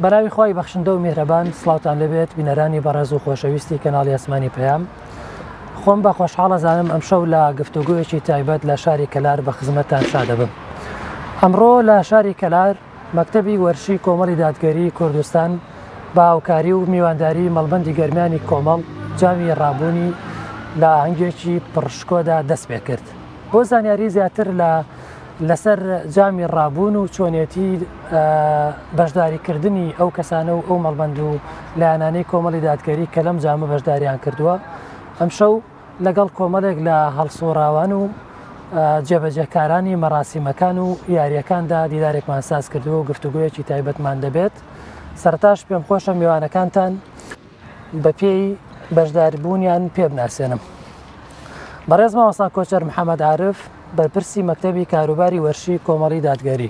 بەناوی خوای بەخشندە و میهرەبان سڵاوتان لێبێت بینەرانی بەڕێز و خۆشەویستی کەناڵی ئاسمانی پەیام خۆم بە خۆشحاڵ ئەزانم ئەمشەو لە گفتوگۆیەکی تایبەت لە شاری کەلار بە خزمەتتان شادەبم ئەمڕۆ لە شاری کەلار مەکتەبی وەرشی کۆمەڵی دادگەری کوردستان بە هاوکاری و میوانداری مەڵبەندی گەرمیانی کۆمەڵ جامی ڕابوونی لە ئاهەنگێکی پڕشکۆدا دەست پێکرد بۆ زانیاری زیاتر لە لەسەر جامی ڕابوون و چۆنێتی بەشداریکردنی ئەو کەسانە و ئەو مەڵبەند و لایەنانەی کۆمەڵی دادگەری کە لەم جامە بەشداریان کردووە ئەمشەو لەگەڵ کۆمەڵێک لە هەڵسوڕاوان و جێبەجێکارانی مەراسیمەکان و یاریەکاندا دیدارێکمان ساز کردووە و گفتوگویەکی تایبەتمان دەبێت سەرتاش پێم خۆشە میوانەکانتان بەپێی بەشداربوونیان پێ بناسێنم. بەڕێز مامۆستا کۆچەر محەممەد عارف بەرپرسی مەکتەبی کاروباری وەرشی کۆمەڵی دادگەری.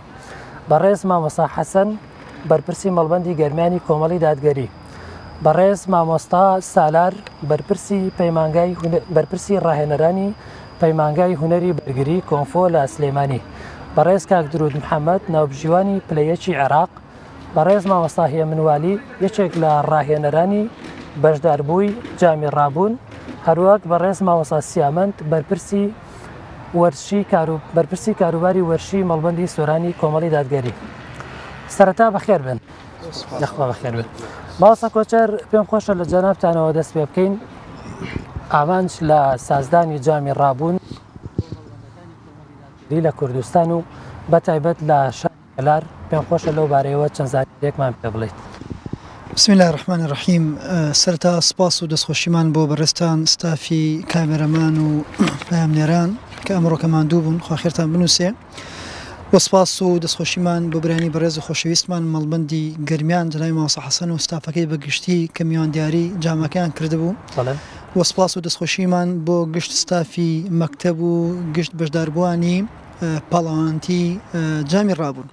بەڕێز مامۆستا حەسەن بەرپرسی مەڵبەندی گەرمیانی کۆمەڵی دادگەری. بەڕێز مامۆستا سالار بەرپرسی پەیمانگای بەرپرسی ڕاهێنەرانی پەیمانگای هونەری بەرگری کۆنفۆ لە سلێمانی. بەڕێز کاک درود محەممەد ناوبژیوانی پلە یەکی عێراق. بەڕێز مامۆستا هێمن والی یەکێک لە ڕاهێنەرانی بەشداربووی جامی ڕابوون، هەروەک بەڕێز مامۆستا سیامەند بەرپرسی وەرزشی کارو بەرپرسی کاروباری وەرشی مەڵبەندی سۆرانی کۆمەڵی دادگەری. سەرەتا بەخێر بن. یاخوا بەخێر بن. مامۆستا کۆچەر پێم خۆشە لە جەنابتانەوە دەست پێ بکەین. ئامانج لە سازدانی جامی ڕابوون لە کوردستان و بەتایبەت لە شاری کەلار، پێم خۆشە لەو بارەیەوە چەند زانیاریەکمان پێ بڵێیت. بسم اللە الرحمن الرحیم سەرەتا سپاس و دەستخۆشیمان بۆ بەڕێزتان ستافی کامێرەمان و پەیامنێران کە ئەمڕۆکە ماندوو بوون خوا خێرتان بنووسێ و سپاس و دەستخۆشیمان بۆ برانی بەڕێز و خۆشەویستمان مەڵبەندی گەرمیان جەنابی مامۆستا حەسەن و ستافەکەی بە گشتی کە میوانداری جامەکەیان کردبوو و سپاس و دەستخۆشیمان بۆ گشت ستافی مەکتەب و گشت بەشداربووانی پاڵەوانەتی جامی ڕابوون.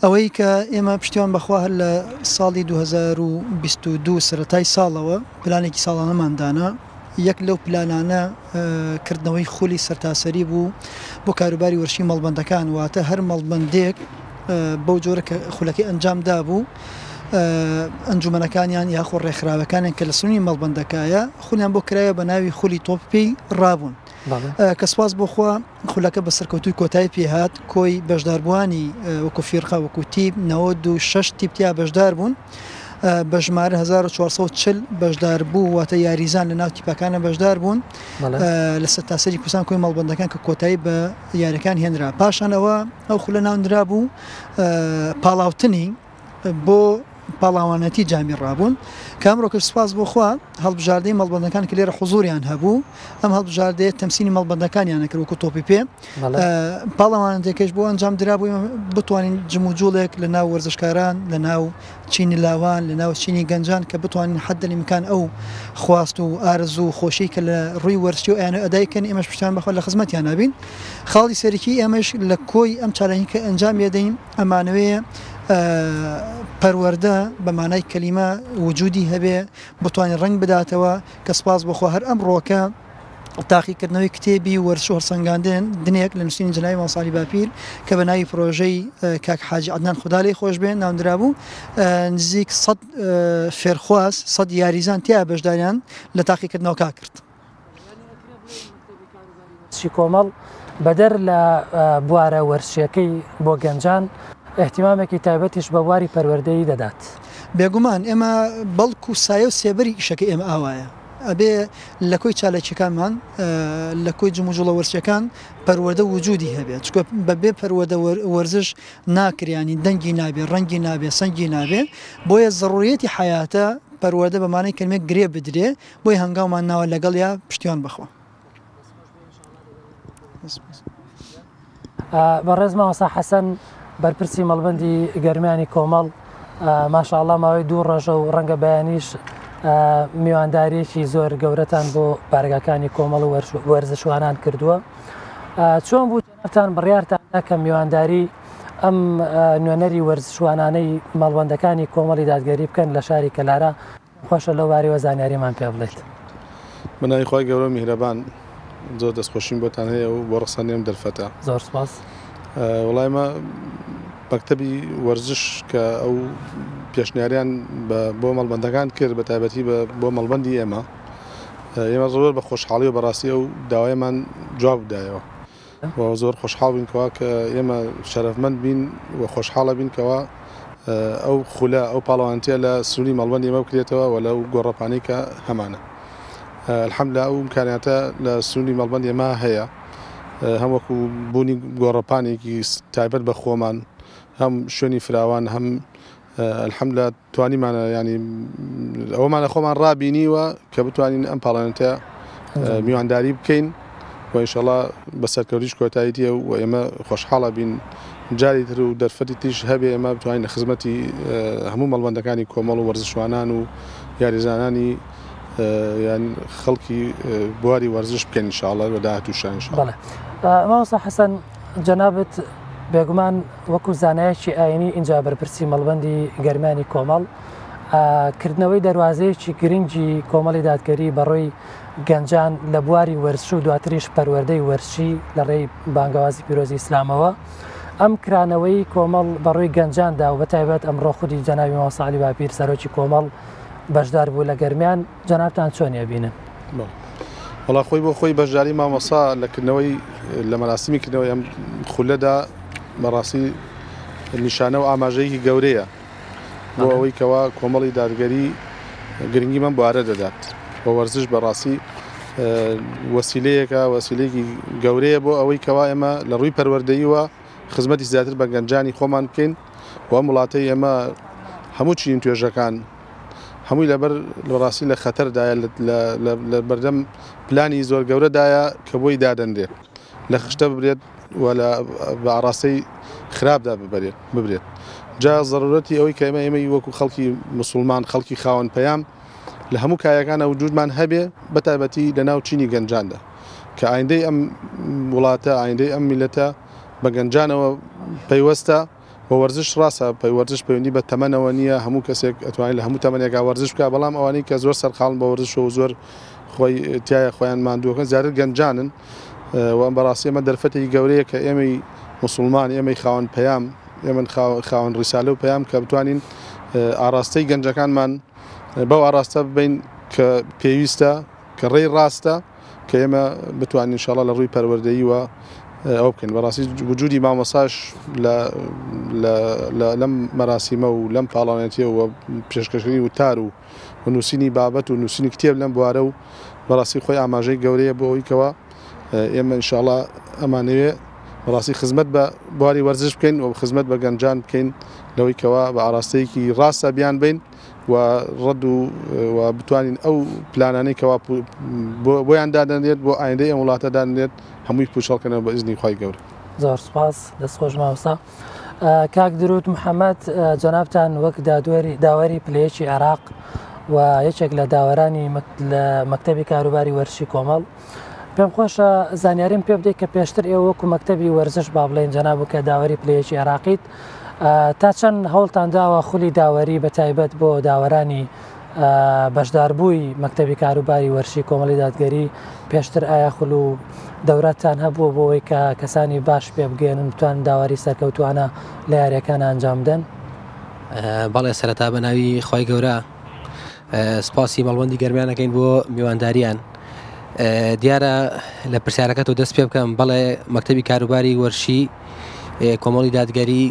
ئەوەی کە ئێمە پشتیوان بەخوا هەر لە ساڵی 2022 سەرەتای ساڵەوە پلانێکی ساڵانەمان دانا، یەک لەو پلانانە کردنەوەی خولی سەرتاسەری بوو بۆ کاروباری وەرشی مەڵبەندەکان، واتە هەر مەڵبەندێک بەو جۆرە کە خولەکەی ئەنجام دابوو ئەنجومەنەکانیان یاخۆ ڕێکخراوەکانیان کە لە سنووری مەڵبەندەکایە خولیان بۆ کرایە بە ناوی خولی تۆپی پێی ڕابوون. کە سوپاس بۆ خوا خولەکە بە سەرکەوتووی کۆتایی پێهات، کۆی بەشداربووانی وەکو فیرقە وەکو تیپ 96 تیپ تیا بەشدار بوون بە ژمارە 1440 بەشداربوو واتە یاریزان لە ناو تیپەکانە بەشدار بوون لە سەرتاسەری کوردستان کۆی مەڵبەندەکان کە کۆتایی بە یاریەکان هێنرا پاشان ئەوە ئەو خولە ناونرابوو پاڵاوتنی بۆ پاڵاوانەتی جامی ڕابوون کە ئەمڕۆکەش سوپاس بۆ خوا هەڵبژاردەی مەڵبەندەکان کە لێرە حزوریان هەبوو ئەم هەڵبژاردەیە تەمسیلی مەڵبەندەکانیان نەکرد وەکو تۆپی پێ پاڵەوانەتەکەش بۆ ئەنجام درابوو بتوانین جموجوڵێک لە ناو وەرزشکاران لە ناو چینی لاوان لە ناو چینی گەنجان کە بتوانین حد الامکان ئەو خواست و ئارەزوو و خۆشی کە لە ڕووی وەرزشی و ئەیانە ئەدای کەن ئێمەش پشتیان بەخوا لە خزمەتیان نابین خاڵی سەرەکی ئێمەش لە کۆی ئەم چالاکی کە ئەنجام یەدەین ئەمانەوێ پەروەردە بە مانای کەلیمە وجودی هەبێ بتوانێ ڕەنگ بداتەوە کە سپاس بۆ خوا هەر ئەمڕۆکە تاقیکردنەوەی کتێبی وەرزش و هەڵسەنگاندن دنێک لە نووسینی جەنابی مامۆستا عەلی باپیر کە بە ناوی پرۆژەی کاک حاجی عەدنان خودا لێی خۆش بێ ناونرابوو نزیک سەد فێرخواز سەد یاریزان تیا بەشداریان لە تاقیکردنەوەکە کرد. وەرزشی کۆمەڵ بەدەر لە بوارە وەرزشیەکەی بۆ گەنجان ئیهتیمامێکی تایبەتیش بە بواری پەروەردەیی دەدات. بێگومان ئێمە بەڵکو سایە و سێبەری ئیشەکەی ئێمە ئاوایە ئەبێ لە کۆی چالاکیەکانمان لە کۆی جموجوڵە وەرزشیەکان پەروەردە وجودی هەبێت چونکە بەبێ پەروەردە وەرزش ناکرێ ینی دەنگی نابێ ڕەنگی نابێ سەنگی نابێ بۆیە زەڕوریەتی حەیاتە پەروەردە بە مانای کەلمەیەک گرێ بدرێ بۆیە هەنگاومان ناوە لەگەڵیا پشتیوان بەخوا. بەڕێز مامۆستا حەسەن بەرپرسی مەڵبەندی گەرمیانی کۆمەڵ ماشاءاللە ماوەی دوو ڕۆژە و ڕەنگە بەیانیش میوانداریەکی زۆر گەورەتان بۆ بارگاکانی کۆمەڵ و وەرزشوانان کردووە چۆن بوو جەنابتان بڕیارتان دا کە میوانداری ئەم نوێنەری وەرزشوانانەی مەڵبەندەکانی کۆمەڵی دادگەری بکەن لە شاری کەلارە خۆشە لەو بارەیەوە زانیاریمان پێ بڵێیت. بە ناوی خوای گەورە و میهرەبان زۆر دەستخۆشیم بۆتان هەیە و بۆ ڕەخساندنی ئەم دەرفەتە. زۆر سوپاس. وەڵای ئێمە مەکتەبی وەرزش کە ئەو پێشنیاریان بۆ مەڵبەندەکان کرد بە تایبەتی بۆ مەڵبەندی ئێمە ئێمە زۆر بە خۆشحاڵی و بەڕاستی ئەو داوایەمان جواب دایەوە و زۆر خۆشحاڵ بین کەوا کە ئێمە شەرەفمەند بین و خۆشحاڵە بین کەوا ئەو خولە ئەو پاڵەوانتیە لە سنووری مەڵبەندی ئێمە بکرێتەوە و لەو گۆڕەپانەی کە هەمانە الحمدلله ئەو ئیمکانیاتە لە سنووری مەڵبەندی ئێمە هەیە هەم وەکو بوونی گۆڕەپانێکی تایبەت بە خۆمان هەم شوێنی فراوان هەم الحمدلله توانیمانە ینی ئەوەمانە خۆمان ڕابینیوە کە بتوانین ئەم پاڵانەتە میوانداری بکەین و ئینشەڵا بە سەرکەوتیش کۆتایی دێ و ئێمە خۆشحاڵە بین جاری تر و دەرفەتی تریش هەبێ ئێمە بتوانین لە خزمەتی هەموو مەڵبەندەکانی کۆمەڵ و وەرزشوانان و یاریزانانی یان خەڵکی بواری وەرزش بکەین ان شاء الله لە داهاتووشا ان شاء الله. بەڵێ مامۆستا حەسەن جەنابت بێگومان وەکو زانایەکی ئاینی ئینجا بەرپرسی مەڵبەندی گەرمیانی کۆمەڵ کردنەوەی دەروازەیەکی گرنگی کۆمەڵی دادگەری بەڕووی گەنجان لە بواری وەرزش و دواتریش پەروەردەی وەرزشی لە ڕێی بانگەوازی پیرۆزی ئیسلامەوە ئەم کرانەوەی کۆمەڵ بەڕووی گەنجاندا و بەتایبەت ئەمڕۆ خودی جەنابی مامۆستا عەلی باپیر سەرۆکی کۆمەڵ بەشدار بوو لە گەرمیان جەنابتان چۆن ئەبینن؟ وەڵا خۆی بۆ خۆی بەشداری مامۆستا لە کردنەوەی لە مەراسیمی کردنەوەی ئەم خولەدا بەڕاستی نیشانە و ئاماژەیەکی گەورەیە بۆ ئەوەی کەوا کۆمەڵی دادگەری گرنگی بەم بوارە دەدات و وەرزش بەڕاستی وەسیلەیەکە وەسیلەیەکی گەورەیە بۆ ئەوەی کەوا ئێمە لە ڕووی پەروەردەییوە خزمەتی زیاتر بە گەنجانی خۆمان بکەین و ئەم وڵاتەی ئێمە هەموو چین توێژەکان هەمووی لەبەر ڕاستی لە خەتەردایە لە بەردەم پلانی زۆر گەورەدایە کە بۆی دادەنرێت لە خشتە ببرێت و لە بە ئاڕاستەی خراپدا ببرێت ببرێت جا زەرورەتی ئەوەی کە ئێمە ئێمەی وەکو خەڵکی مسوڵمان خەڵکی خاوەن پەیام لە هەموو کایەکانە وجودمان هەبێ بە تایبەتی لە ناو چینی گەنجاندا کە ئایندەی ئەم وڵاتە ئایندەی ئەم میلەتە بە گەنجانەوە پەیوەستە و وەرزش ڕاستە وەرزش پەیوەندی بە تەمەنەوە نییە هەموو کەسێک ئەتوانێت لە هەموو تەمەنێکا وەرزش بکات بەڵام ئەوانەی کە زۆر سەرقاڵن بە وەرزشەوە و زۆر خۆی تایە خۆیان ماندووەکەن زیاتر گەنجانن و ئەم بەڕاستی ئەمە دەرفەتێکی گەورەیە کە ئێمەی موسڵمان ئێمەی خاوەن پەیام ئێمە خاوەن ڕیسالە و پەیام کە بتوانین ئاراستەی گەنجەکانمان بەو ئاراستە ببین کە پێویستە کە ڕێی ڕاستە کە ئێمە بتوانین ان شاءاللە لە ڕووی پەروەردەییوە ئەوە بکەین بەڕاستی وجودی مامۆساش لە لەم مەراسیمە و لەم پاڵانێتیە و پێشکەشکردنی وتار و نووسینی بابەت و نووسینی کتێب لەم بوارە و بەڕاستی خۆی ئاماژەی گەورەیە بۆ ئەوەی کەوا ئێمە ان شاءاللە ئەمانەوێ بەڕاستی خزمەت بە بواری وەرزش بکەین و خزمەت بە گەنجان بکەین لەوەی کەوا بە ئاراستەیەکی ڕاستە بیان بین و ڕەد و و بتوانین ئەو پلانانەی کەوا بۆیان دادەنرێت بۆ ئایندەی ئەم وڵاتە دادەنرێت هەمووی پوچەڵ کەنەوە بە ئیزنی خوای گەورە. زۆر سوپاس دەست خۆش مامۆستا. کاک درود محەممەد جەنابتان وەک دادوەری داوەری پلەیەکی عێراق و یەکێک لە داوەرانی لە مەکتەبی کاروباری وەرزشی کۆمەڵ پێم خۆشە زانیاریم پێ بدەیت کە پێشتر ئێوە وەکو مەکتەبی وەرزش با بڵێن جەناب کە داوەری پلەیەکی عێراقیت تا چەند هەوڵتان داوە خولی داوەری بە تایبەت بۆ داوەرانی بەشداربووی مەکتەبی کاروباری وەرشی کۆمەڵی دادگەری پێشتر ئایا خول و دەورەتان هەبووە بۆ ئەوەی کە کەسانی باش پێ بگەێنن بتوان داوەری سەرکەوتوانە لە یاریەکان ئەنجام بدەن؟ بەڵێ سەرەتا بە ناوی خوای گەورە سپاسی مەڵبەندی گەرمیان ئەکەین بۆ میوانداریان دیارە لە پرسیارەکەتەوە دەست پێ بکەم بەڵێ مەکتەبی کاروباری وەرشی کۆمەڵی دادگەری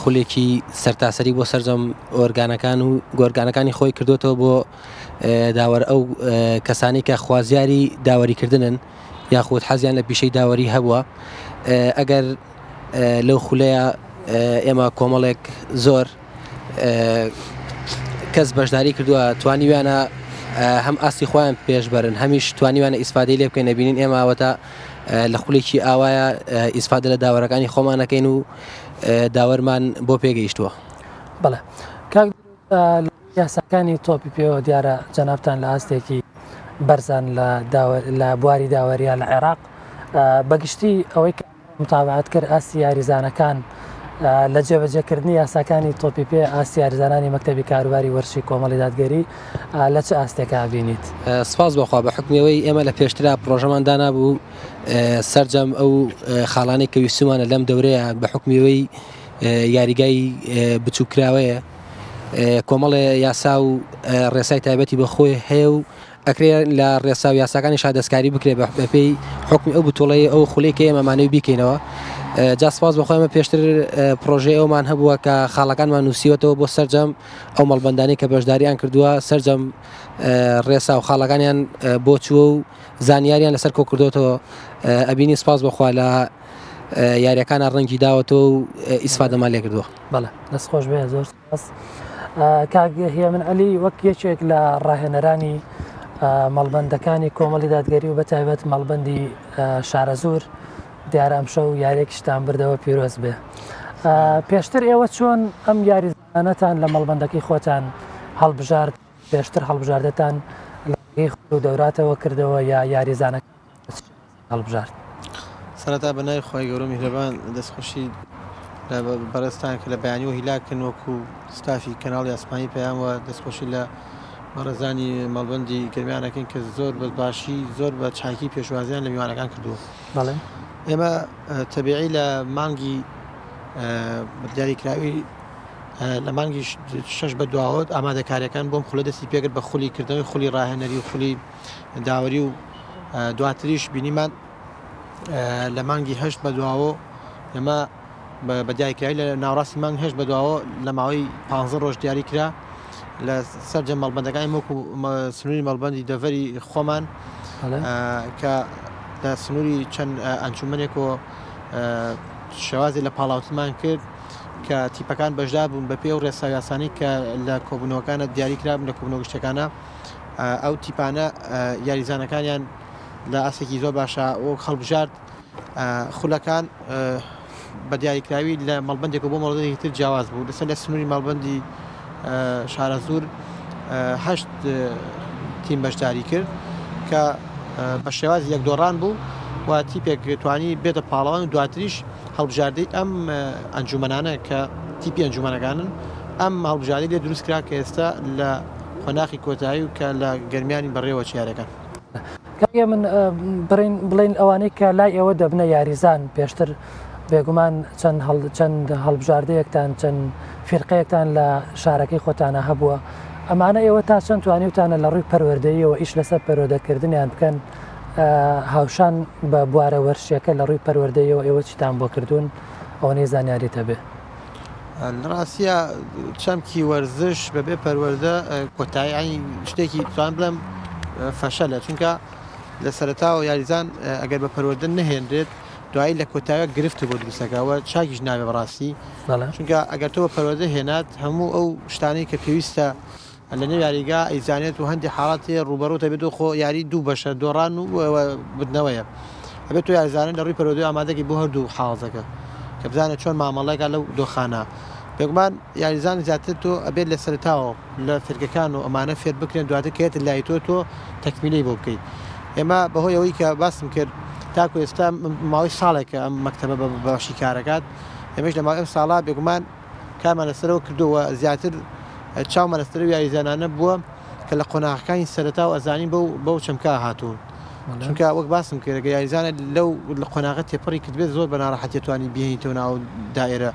خولێکی سەرتاسەری بۆ سەرجەم ئۆرگانەکان و گۆرگانەکانی خۆی کردوێتەوە بۆ داوەر ئەو کەسانی کە خوازیاری داوەریکردنن یاخود حەزیان لە پیشەی داوەری هەبووە ئەگەر لەو خولەیە ئێمە کۆمەڵێک زۆر کەس بەشداری کردووە توانیویانە هەم ئاستی خۆیان پێشبەرن هەمیش توانیوانە ئیسفادەی لێ بکەین نەبینین ئێمە ئەوەتا لە خولێکی ئاوایە ئیسفادە لە داوەرەکانی خۆمانەکەین و داوەرمان بۆ پێگەیشتووە. بەڵێ کاک یاساکانی تۆپی پێوە دیارە جەنابتان لە ئاستێکی بەرزان لە بواری داوەریە لە عێراق بەگشتی ئەوەی کە متابعەت کرد ئاستی یاریزانەکان لە جێبەجێکردنی یاساکانی تۆپی پێ ئاستی یاریزانانی مەکتەبی کاروباری وەرزشی کۆمەڵی دادگەری لە چ ئاستێکا ئەبینیت؟ سپاس بۆ خوا بە حوکمی ئەوەی ئێمە لە پێشترا پڕۆژەمان دانابوو سەرجەم ئەو خاڵانەی کە ویستومانە لەم دەورەیە بە حوکمی ئەوەی یاریگای بچووکراوەیە کۆمەڵێ یاسا و ڕێسای تایبەتی بە خۆی هەیە و ئەکرێ لە ڕێسا و یاساکانیشا دەستکاری بکرێ بەپێی حکمی ئەو بتوڵەی ئەو خولەی کە ئێمە مانەوی بیکەینەوە جا سپاس بەخۆ ئێمە پێشتر پرۆژەی ئەومان هەبووە کە خاڵەکانمان نووسیوەتەوە بۆ سەرجەم ئەو مەڵبەندانەی کە بەشداریان کردووە سەرجەم ڕێسا و خاڵەکانیان بۆ چووە و زانیاریان لەسەر کۆکردوەوە ئەبینی سپاس بەخوا لە یاریەکانە ڕەنگی داوەتەوە و ئیسفادەمان لێکردووە. بەڵێ دەست خۆش بێ زۆر سپاس. کاک هێمن عەلی وەک یەکێک لە ڕاهێنەرانی مەڵبەندەکانی کۆمەڵی دادگەری و بەتایبەت مەڵبەندی شارەزوور دیارە ئەمشەو یاریەکیشتان بردەوە پیرۆز بێ. پێشتر ئێوە چۆن ئەم یاریزانەتان لە مەڵبەندەکەی خۆتان هەڵبژارد پێشتر هەڵبژاردەتان لە ڕێگەی خول و دەوراتەوە کردەوە یا یاریزانەکان هەڵبژارد؟ سەرەتا بە ناوی خوای گەورە و میهرەبان دەستخۆشی لە بەڕێزتان کە لە بەیانیەوە هیلاکن وەکو ستافی کەناڵی ئاسمانی پەیام و دەستخۆشی لە بەڕێزانی مەڵبەندی گەرمیان ئەکەین کە زۆر بە باشی زۆر بە چاکی پێشوازیان لە میوانەکان کردووە. بەڵێ. ئێمە تەبیعی لە مانگی دیاریکراوی لە مانگی شەش بە دواوە ئامادەکاریەکان بۆم خولە دەستی پێکرد بە خولی کردنەوەی خولی ڕاهێنەری و خولی داوەری و دواتریش بینیمان لە مانگی هەشت بە دواوە ئێمە بە دیاریکراوی لە ناوڕاستی مانگ هەشت بە دواوە لە ماوەی پ ڕۆژ دیاری کرا لە سەرجەم مەڵبەندەکانی وەکو سنووری مەڵبەندی دەڤەری خۆمان کە لە سنووری چەند ئەنجومەنێک و شێوازی لە پاڵاوتمان کرد کە تیپەکان بەشدار بوون بە پێ و ڕێسا یاسانی کە لە کۆبوونەوەکانە دیاری کرابوون لە کۆبوونەوە گشتەکانە ئەو تیپانە یاریزانەکانیان لە ئاستێکی زۆر باشە وەک هەڵبژارد خولەکان بە دیاریکراوی لە مەڵبندێک بۆ مەڵبندێکی تر جیاواز بوو لەسەر لە سنووری مەڵبندی شارەزوور هەشت تیم بەشداری کرد کە بە شێوازی یەک دۆڕان بوو و تیپێک توانی بێتە پاڵەوان و دواتریش هەڵبژاردەی ئەم ئەنجومەنانە کە تیپی ئەنجومەنەکانن ئەم هەڵبژاردەی لێ دروست کرا کە ئێستا لە قۆناخی کۆتایی و کە لە گەرمیانی بەڕێوە چ یاریەکان. کاک هێمن بڕین بڵێین ئەوانەی کە لای ئێوە دەبنە یاریزان پێشتر بێگومان چەند هەڵ چەند هەڵبژاردەیەکتان چەند فیرقەیەکتان لە شارەکەی خۆتانە هەبووە ئەمانە ئێوە تا چەند توانیوتانە لە ڕووی پەروەردەییەوە ئیش لەسەر پەروەردەکردنیان بکەن هاوشان بە بوارە وەرشیەکە لە ڕووی پەروەردەیەوە ئێوە چیتان بۆ کردوون ئەوەنەی زانیاریت هەبێ؟ لە ڕاستیا چەمکی وەرزش بەبێ پەروەردە کۆتایی ینی شتێکی توان بڵێم فەشەلە چونکە لە سەرەتاوە یاریزان ئەگەر بە پەروەردە نەهێنرێت دوایی لە کۆتایە گرفت بۆ دروستەکەەوە چاکیش نابێ بەڕاستی چونکە ئەگەر تۆ بە پەروەردە هێنات هەموو ئەو شتانەی کە پێویستە لە نێو یاریگا ئەیزانێت و هەندێک حاڵەت هەیە ڕووبەڕوو دەبێت و خۆ یاری دوو بەشە دۆڕان و بردنەوەیە ئەبێت تۆ یاریزانە لە ڕووی پەروەردەی ئامادەگی بۆ هەردوو حاڵەتەکە کە بزانێت چۆن مامەڵەکە لەو دۆخانە بێگومان یاریزان زیاتر تۆ ئەبێت لە سەرتاوە لە فێرگەکان و ئەمانە فێر بکرێن دواتر کێت لای تۆ تۆ تەکمیلەی بۆ بکەیت ئێمە بەهۆی ئەوەی کە باسم کرد تاکو ئێستا ماوەی ساڵێکە ئەم مەکتەبە بە باشی کارەکات ئێمەش لە ماوەی ئەم ساڵە بێگومان کارمان لەسەرەوە کردووە و زیاتر چاومان لەسەر ئەو یاریزانانە بووە کە لە قۆناغەکانی سەرەتا و ئەزانین بەو بەو چەمکە هاتوون چونکە وەک باسم کرد گە یاریزانە لەو لە قۆناغە تێپەڕی کردبێت زۆر بە ناڕەحەتی توانی بهێنیتەوە ناو دائرە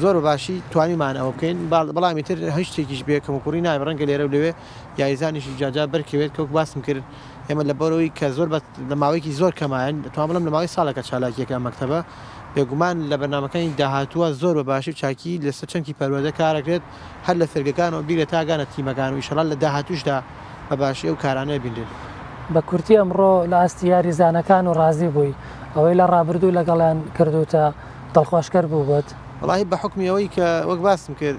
زۆر بە باشی توانیمان ئەوە بکەین بەڵامی تر هیچ شتێکیش بێ کەموکوڕی نابێت ڕەنگە لێرە و لەوێ یاریزانیشی جاجا بەرکەوێت کە وەک باسم کرد ئێمە لەبەرەوەی کە زۆر لە ماوەیەکی زۆر کەمایەن توان بڵێم لە ماوەی ساڵێکە چالاکیەکە مەکتەبە بێگومان لە بەرنامەکانی داهاتووە زۆر بە باشی و چاکی لەسەر چەمکی پەروەردە کارەکرێت هەر لە فێرگەکانەوە بیگرە تا گانە تیمەکان و ئیشەڵا لە داهاتووشدا بە باشی ئەو کارانە بینرێن. بە کورتی ئەمڕۆ لە ئاستی یاریزانەکان و ڕازی بووی ئەوەی لە ڕابردوو لەگەڵیان کردووتە دڵخۆشکەر بوو بۆت؟ وەڵاهی بە حوکمی ئەوەی کە وەک باسم کرد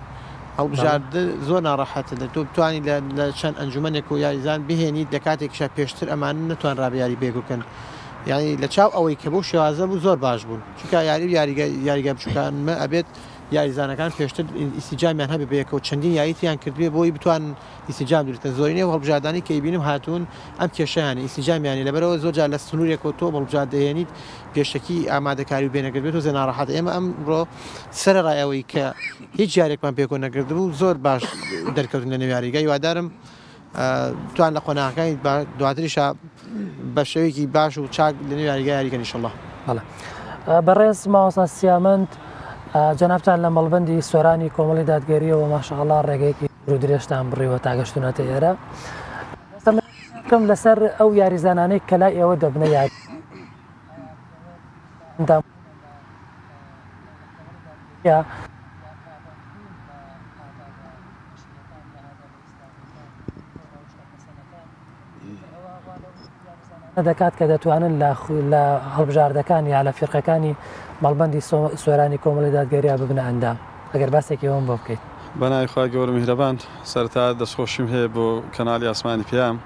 هەڵبژاردن زۆر ناڕەحەتە لە تۆ بتوانی لە چەند ئەنجومەنێک و یاریزان بهێنیت لە کاتێکیشا پێشتر ئەمانە نەتوانرابێ یاری بەیەک بکەن یانی لە چاو ئەوەی کە بەو شێوازە بوو زۆر باش بوون چونکە یاری و یاریگە یاریگا بچووکان مە ئەبێت یاریزانەکان پێشتر ئیسیجامیان هەبێ بەیەکەوە چەندین یاریتیان کردبێ بۆی بتوان ئیسیجام دروست کەن زۆرینەی ئەو هەڵبژاردانەی کە ئەیبینم هاتوون ئەم کێشەیان ئیسیجامیانی لەبەرەوە زۆر جار لە سنوورێکەوە تۆ هەڵبژارد دەهێنیت پێشەکی ئامادەکاری و بێنەکردبێت تۆزێ ناڕەحەتە ئێمە ئەمڕۆ سەرەڕای ئەوەی کە هیچ یاریێکمان پێکەوە نەکردبوو زۆر باش دەرکەوتن لە نێو یاریگا هیوادارم توان لە قۆناغەکانی دواتریشا بە شێوەیەکی باش و چاک لە نێو یاریگا یاریکەن ئیشەڵا. بەڵێ بەڕێز مامۆستا سیامەند جەنابتان لە مەڵبەندی سۆرانی کۆمەڵی دادگەریەوە ماشاءاللە ڕێگەیەکی دوور و درێژتان بڕیوە تا گەشتونەتە ئێرە. بکەم لەسەر ئەو یاریزانانەی کە لای ئێوە دەبنە یاری ئەندام یا دەکات کە دەتوانن لە هەڵبژاردەکان یا لە فیرقەکانی مەڵبەندی سۆرانی کۆمەڵی دادگەریا ببنە ئەندام ئەگەر باسێکی ئەوەم بۆ بکەیت. بەناوی خوای گەورە میهرەبان سەرەتا دەستخۆشیم هەیە بۆ کەناڵی ئاسمانی پەیام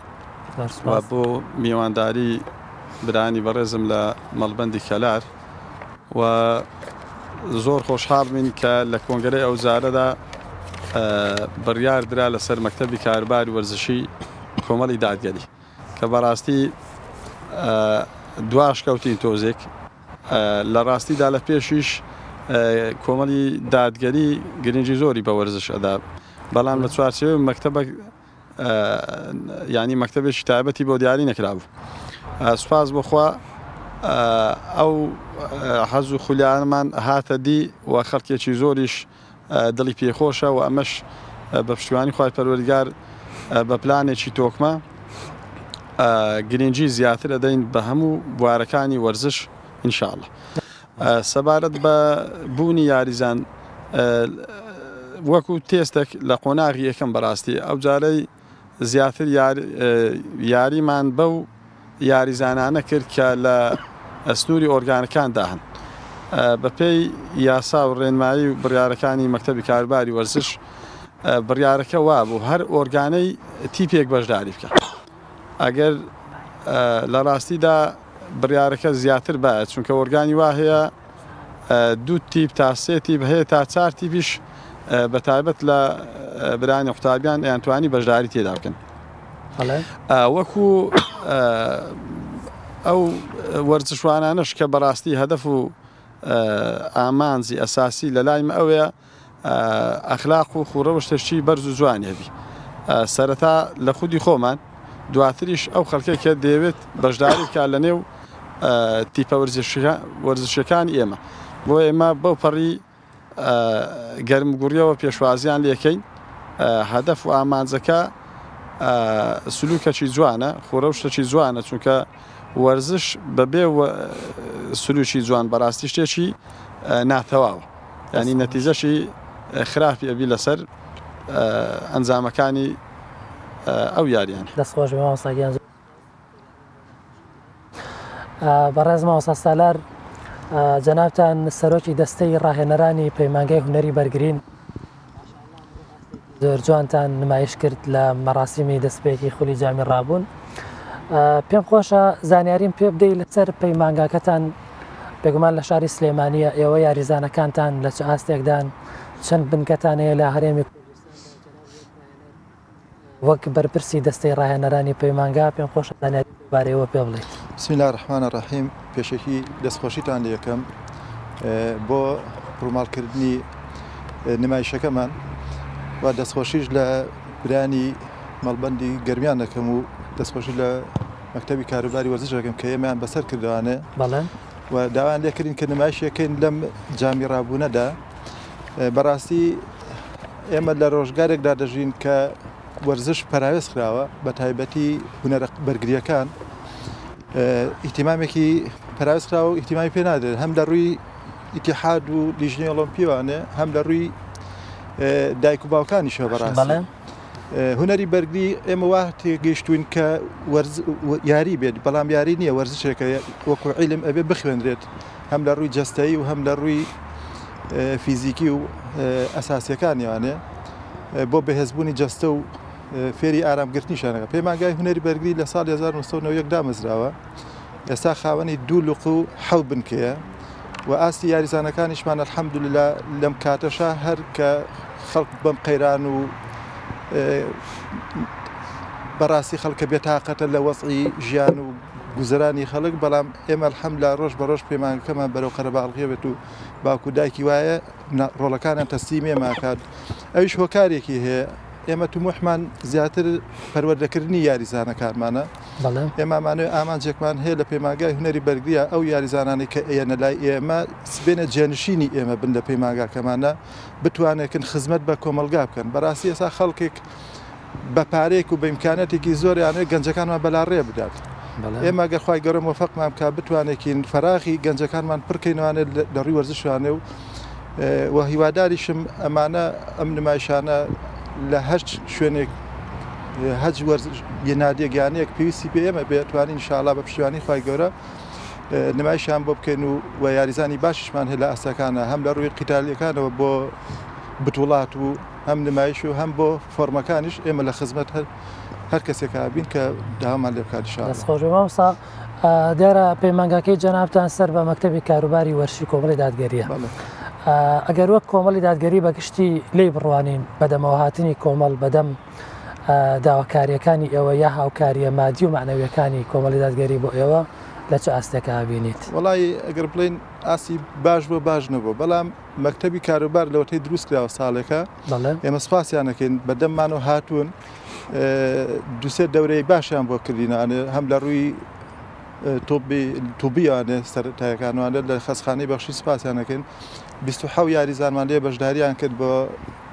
و بۆ میوانداری برایانی بەڕێزم لە مەڵبەندی کەلار و زۆر خۆشحاڵ بین کە لە کۆنگرەی ئەو جارەدا بڕیار درا لەسەر مەکتەبی کاروباری وەرزشی کۆمەڵی دادگەری کە بەڕاستی دواش کەوتین تۆزێک لە ڕاستیدا لە پێشیش کۆمەڵی دادگەری گرنگی زۆری بە وەرزش ئەدا بەڵام لە چوارچێوەی مەکتەبە یانی مەکتەبێکی تایبەتی بۆ دیاری نەکرابوو سوپاس بۆخوا ئەو حەز و خولیانمان هاتە دی و خەڵکێکی زۆریش دڵی پێخۆشە و ئەمەش بە پشتیوانی خوای پەروەردگار بە پلانێکی تۆکمە گرنگی زیاتر ئەدەین بە هەموو بوارەکانی وەرزش ان شاء الله. سەبارەت بە بوونی یاریزان وەکو تێستێک لە قۆناغی یەکەم بەڕاستی ئەو جارەی زیاتر یاریمان بەو یاریزانانە کرد کە لە سنووری ئۆرگانەکاندا هەن. بەپێی یاسا و ڕێنمایی و بڕیارەکانی مەکتەبی کاروباری وەرزش بڕیارەکە وابوو هەر ئۆرگانەی تیپێک بەشداری بکات. ئەگەر لە ڕاستیدا بڕیارەکە زیاتر بایە چونکە ئۆرگانی وا هەیە دوو تیپ تا سێ تیپ هەیە تا چار تیپیش بە تایبەت لە برانی قوتابیان ئەیانتوانی بەشداری تێدا بکەن وەکو ئەو وەرزشوانانەش کە بەڕاستی هەدەف و ئامانجی ئەساسی لە لای مە ئەوەیە ئەخلاق و خوڕەوشتێکی بەرز و جوانی هەبی سەرەتا لە خودی خۆمان دواتریش ئەو خەڵکێک کە دەیەوێت بەشداری بکات لە نێو تیپە وەرزشیەکانی ئێمە بۆ ئێمە بەو پەڕی گەرمگوڕیەوە پێشوازیان لێکەین هەدەف و ئامانجەکە سلوکەکی جوانە خۆرەوشتەکی جوانە چونکە وەرزش بەبێ سلوکی جوان بەڕاستی شتێکی ناتەواوە ینی نەتیجەشی خراپی ئەبی لەسەر ئەنجامەکانی ئەو یاریانە. دەست خۆش بێ مامۆستا گیان. بەڕێز مامۆستا سالار جەنابتان سەرۆکی دەستەی ڕاهێنەرانی پەیمانگای هونەری بەرگرین زۆر جوانتان نمایش کرد لە مەراسیمی دەستپێکی خولی جامی ڕابوون پێم خۆشە زانیاریم پێ بدەی لەسەر پەیمانگاکەتان بێگومان لە شاری سلێمانیە ئێوە یاریزانەکانتان لە چ ئاستێکدان چەند بنکەتان هەیە لە هەرێمی وەک بەرپرسی دەستەی ڕاهێنەرانی پەیمانگا پێم خۆشە زانیاری لەبارەیەوە پێ بڵێیت. بسم اللە الرحمن الرحیم پێشەکی دەستخۆشیتان لێکەم بۆ ڕووماڵکردنی نمایشەکەمان و دەستخۆشیش لە برانی مەڵبەندی گەرمیان دەکەم و دەستخۆشی لە مەکتەبی کاروباری وەرزش دەکەم کە ئێمەیان بەسەر کردوانێ بەڵێ و داوایان لێکردین کە نمایشێکەین لەم جامی ڕابوونەدا بەڕاستی ئێمە لە ڕۆژگارێکدا دەژین کە وەرزش پەراوێز خراوە بە تایبەتی هونەرە بەرگریەکان ئیتیمامێکی پەراوێز خراوە و ئیتیمامی پێ نادرێت هەم لە ڕووی ئیتیحاد و لیژنەی ئۆڵۆمپیوانێ هەم لە ڕووی دایک و باوکانیشەوە بەڕاستی هونەری بەرگری ئێمە وا تێگەیشتوین کە یاری بێت بەڵام یاری نییە وەرزشێکە وەکو عیلم ئەبێ بخوێنرێت هەم لە ڕووی جەستەیی و هەم لە ڕووی فیزیکی و ئەساسیەکانیانێ بۆ بەهێزبوونی جەستە و فێری ئارامگرتنیشانەکە پەیمانگای هونەری بەرگری لە ساڵی 1991 دامەزراوە ئێستا خاوەنی دوو لق و حەو بنکەیە و ئاستی یاریزانەکانیشمان الحمدللە لەم کاتەشا هەر کە خەڵک بەم قەیران و بەڕاستی خەڵکە بێتاقەتە لە وەزعی ژیان و گوزەرانی خەڵک بەڵام ئێمە الحمدللە ڕۆژ بە ڕۆژ پەیمانگەکەمان بەرەو قەرەباڵغیە بێت و باوک و دایکی وایە ڕۆڵەکانیان تەسلیمی ئێمە ئەکات ئەویش هۆکارێکی هەیە. ئێمە تموحمان زیاتر پەروەردەکردنی یاریزانەکانمانە. ئێمە ئەمانەوێ ئامانجێکمان هەیە لە پەیمانگای هونەری بەرگریە ئەو یاریزانانەی کە ئێنە لای ئێمە سبێنە جێنشینی ئێمە بن لە پەیمانگاکەمانە بتوانێکن خزمەت بە کۆمەڵگا بکەن. بەڕاستی ئێستا خەڵکێک بە پارەیەک و بە ئیمکاناتێکی زۆریانەوێت گەنجەکانمان بەلاڕێ بدات. ئێمە گەر خوای گەورە مۆفەقمان بکات بتوانێکین فەراغی گەنجەکانمان پڕکەینەوانێت لە ڕووی وەرزشوانێ و و هیواداریشم ئەمانە ئەم نمایشانە لە هەر شوێنێک هەج وەرزش نادیەک یانەیەک پێویستی پێ ئێمە بێت توانین ئینشاءاللە بە پشتیوانی خوای گەورە نمایشیان بۆ بکەین و و یاریزانی باشیشمان هەیە لە ئاستەکانە هەم لە ڕووی قیتالیەکانەوە بۆ بتوڵات و هەم نمایش و هەم بۆ فۆرمەکانیش ئێمە لە خزمەت هەر هەر کەسێکا بین کە داوامان لێ بکات ان شاء الله. دەست خۆش بێ مامۆستا. دیارە پەیمانگاکەی جەنابتان سەر بە مەکتەبی کاروباری وەرشی کۆمەڵی دادگەریە. ئەگەر وەک کۆمەڵی دادگەری بەگشتی لێی بڕوانین بەدەمەوەهاتنی کۆمەڵ بەدەم داواکاریەکانی ئێوە یا هاوکاریە مادی و مەعنەویەکانی کۆمەڵی دادگەری بۆ ئێوە لە چ ئاستێکا بینیت؟ وەڵایی ئەگەر بڵێین ئاستی باش بووە باش نەبووە بەڵام مەکتەبی کاروبار لەوەتەی دروست کراوە ساڵێکە ئێمە سپاسیان ئەکەین بەدەممانەوە هاتوون دوسێ دەورەی باشیان بۆ کردینانێ هەم لە ڕووی توبیانێ سەرتایەکانوانێ لە خەسخانەی بەخشی سپاسیان ئەکەین 26 یاریزانمان لێ بەشداریان کرد بۆ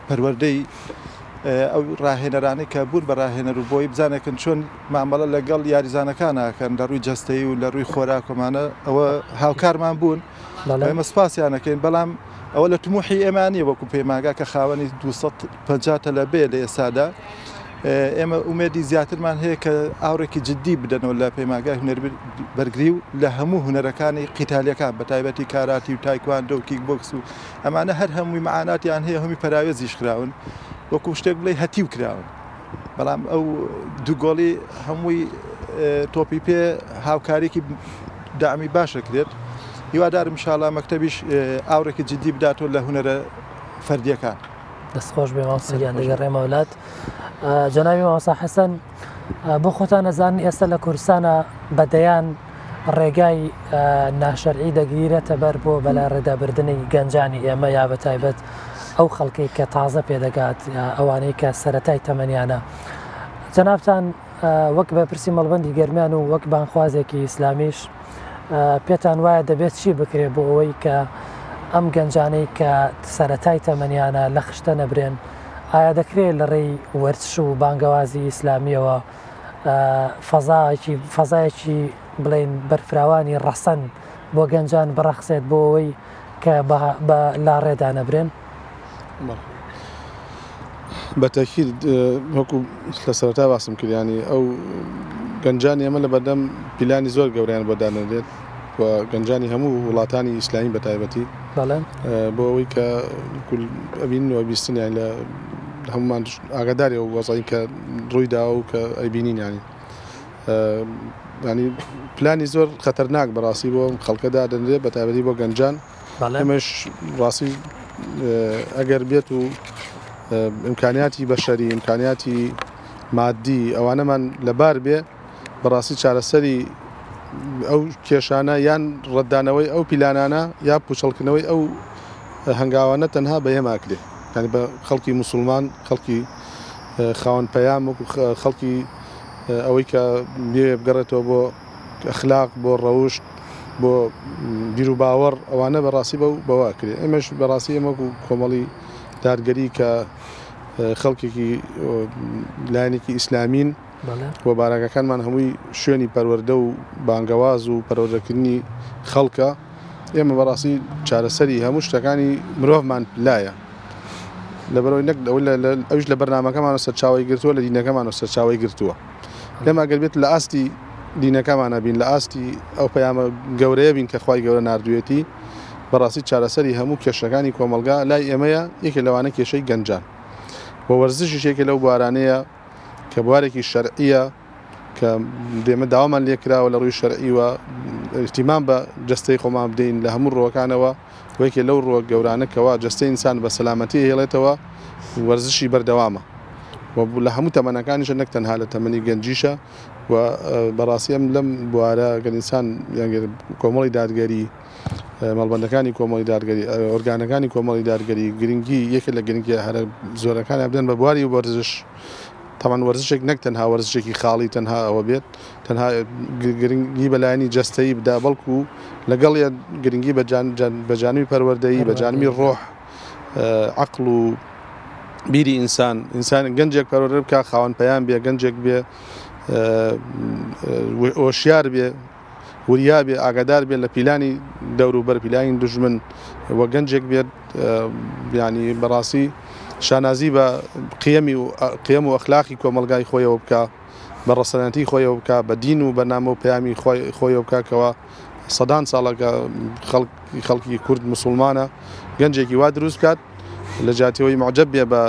پەروەردەی ئەو ڕاهێنەرانەی کە بوون بە ڕاهێنەر و بۆی بزانێکن چۆن مامەڵە لەگەڵ یاریزانەکان ئەکەن لە ڕووی جەستەیی و لە ڕووی خۆراکۆمانە ئەوە هاوکارمان بوون ئێمە سپاسیان ئەکەین بەڵام ئەوە لە تموحی ئێمە نییە وەکو پەیمانگا کە خاوەنی 250 تەلەبەیە لە ئێستادا ئێمە ئومێدی زیاترمان هەیە کە ئاوڕێکی جددی بدەنەوە لە پەیمانگای هونەر بەرگری و لە هەموو هونەرەکانی قیتالیەکان بە تایبەتی کاراتی و تایکواندۆ و کیک بۆکس و ئەمانە هەر هەمووی مەعاناتیان هەیە هەمووی پەراوێزیش خراون وەکو شتێک بڵێ هەتیو کراون بەڵام ئەو دوو گۆڵی هەمووی تۆپی پێ هاوکاریکی دامی باشە کرێت هیوادارم شاڵا مەکتەبیش ئاوڕێکی جددی بداتەوە لە هونەرە فەردیەکان. دەست خۆش بێ مامۆستا گیان دەگەڕێمەوە لات جەنابی مامۆستا حەسەن بۆ خۆتان ئەزانن ئێستا لە کوردستانە بە دەیان ڕێگای ناشەرعی دەگیرێتە بەر بۆ بەلا ڕێدابردنی گەنجانی ئێمە یا بە تایبەت ئەو خەڵکەی کە تازە پێدەگات ئەوانەی کە سەتای تەمەنیانە جەنابتان وەک بەرپرسی مەڵبەندی گەرمیان و وەک بانخوازێکی ئیسلامیش پێتان وایە دەبێت چی بکرێت بۆ ئەوەی کە ئەم گەنجانەی کە سەتای تەمەنیانە لە خشتە نەبرێن ئایا دەکرێت لە ڕێی وەرزش و بانگەوازی ئیسلامیەوە فەزایەکی فەزایەکی بڵێین بەرفراوانی ڕەسەن بۆ گەنجان بڕەخسێت بۆ ئەوەی کە بە لاڕێدا نەبرێن؟ بە تەکید وەکو لە سەرەتا باسم کرد ینی ئەو گەنجانی ئێمە لە بەردەم پیلانی زۆر گەورەیان بۆ دانەرێت و گەنجانی هەموو وڵاتانی ئیسلامی بە تایبەتی بۆ ئەوەی کە ئەبین و بیستن یان لە هەمومان ئاگاداری ئەو وەزعی کە ڕووی داوە و کە ئەیبینین ینی ینی پلانی زۆر خەتەرناک بەڕاستی بۆ خەڵکە دادەنرێت بە تایبەتی بۆ گەنجان ئێمەش ڕاستی ئەگەر بێت و ئیمکانیاتی بەشەری ئیمکانیاتی مادی ئەوانەمان لەبار بێ بەڕاستی چارەسەری ئەو کێشانە یان ڕەتدانەوەی ئەو پیلانانە یا پوچەڵکردنەوەی ئەو هەنگاوانە تەنها بە ئێمە ئەکرێ یانی بە خەڵکی موسڵمان خەڵکی خاوەن پەیام وەکو خەڵکی ئەوەی کە بێ بگەڕێتەوە بۆ ئەخلاق بۆ ڕەوشت بۆ بیروباوەڕ ئەوانە بەڕاستی بەو بەوە ئەکرێ ئێمەش بەڕاستی ئێمە وەکو کۆمەڵی دادگەری کە خەڵکێکی لایەنێکی ئیسلامین و بارەگاکانمان هەمووی شوێنی پەروەردە و بانگەواز و پەروەردەکردنی خەڵکە، ئێمە بەڕاستی چارەسەری هەموو شتەکانی مرۆڤمان لایە لەبەرئەوەی نەک ئەویش لە بەرنامەکەمانەوە سەرچاوەی گرتووە لە دینەکەمانەوە سەرچاوەی گرتووە ئێمە ئەگەر بێت لە ئاستی دینەکەمانە بین لە ئاستی ئەو پەیامە گەورەیە بین کە خوای گەورە ناردوویەتی بەڕاستی چارەسەری هەموو کێشەکانی کۆمەڵگا لای ئێمەیە یەکێ لەوانە کێشەی گەنجان و وەرزشیش یەکێ لەو بوارانەیە کە بوارێکی شەرعیە کە دێمە داوامان لێکراوە لە ڕووی شەرعیوە ئیهتیمام بە جەستەی خۆمان بدەین لە هەموو ڕووەکانەوە و یەکێ لەو ڕووە گەورانە کەوا جەستەی ئینسان بە سەلامەتی ئەهێڵێتەوە وەرزشی بەردەوامە و لە هەموو تەمەنەکانیشە نەک تەنها لە تەمەنی گەنجیشە و بەڕاستی ئەم لەم بوارە گەر ئینسان یان گەر کۆمەڵی دادگەری. مەڵبەندەکانی کۆمەڵی دادگەری، ئۆرگانەکانی کۆمەڵی دادگەری گرنگی یەکێک لە گرنگیە هەرە زۆرەکانیان بدەن بە بواری وەرزش. تەبعەن وەرزشێک نەک تەنها وەرزشێکی خاڵی تەنها ئەوە بێت تەنها گرنگی بە لایەنی جەستەیی بدا بەڵکو لەگەڵ گرنگی بە جانبی پەروەردەیی بە جانبی ڕۆح عەقڵ و بیری ئینسان ئینسان گەنجێک پەروەردە بکا خاوەن پەیام بێ گەنجێک بێ هۆشیار بێ وریا بێ ئاگادار بێ لە پیلانی دەوروبەر پیلانی دوژمن و گەنجێک بێت ینی بەڕاستی شانازی بە قیەمی و قیەم و ئەخلاقی کۆمەڵگای خۆیەوە بکە بە ڕەسەنەتی خۆیەوە بکە بە دین و بەرنامە و پەیامی خۆیەوە بکەوە سەدان ساڵەکە خەڵکی کورد مسلمانە گەنجێکی وا دروست بکات لە جیاتیەوەی معجب بێ بە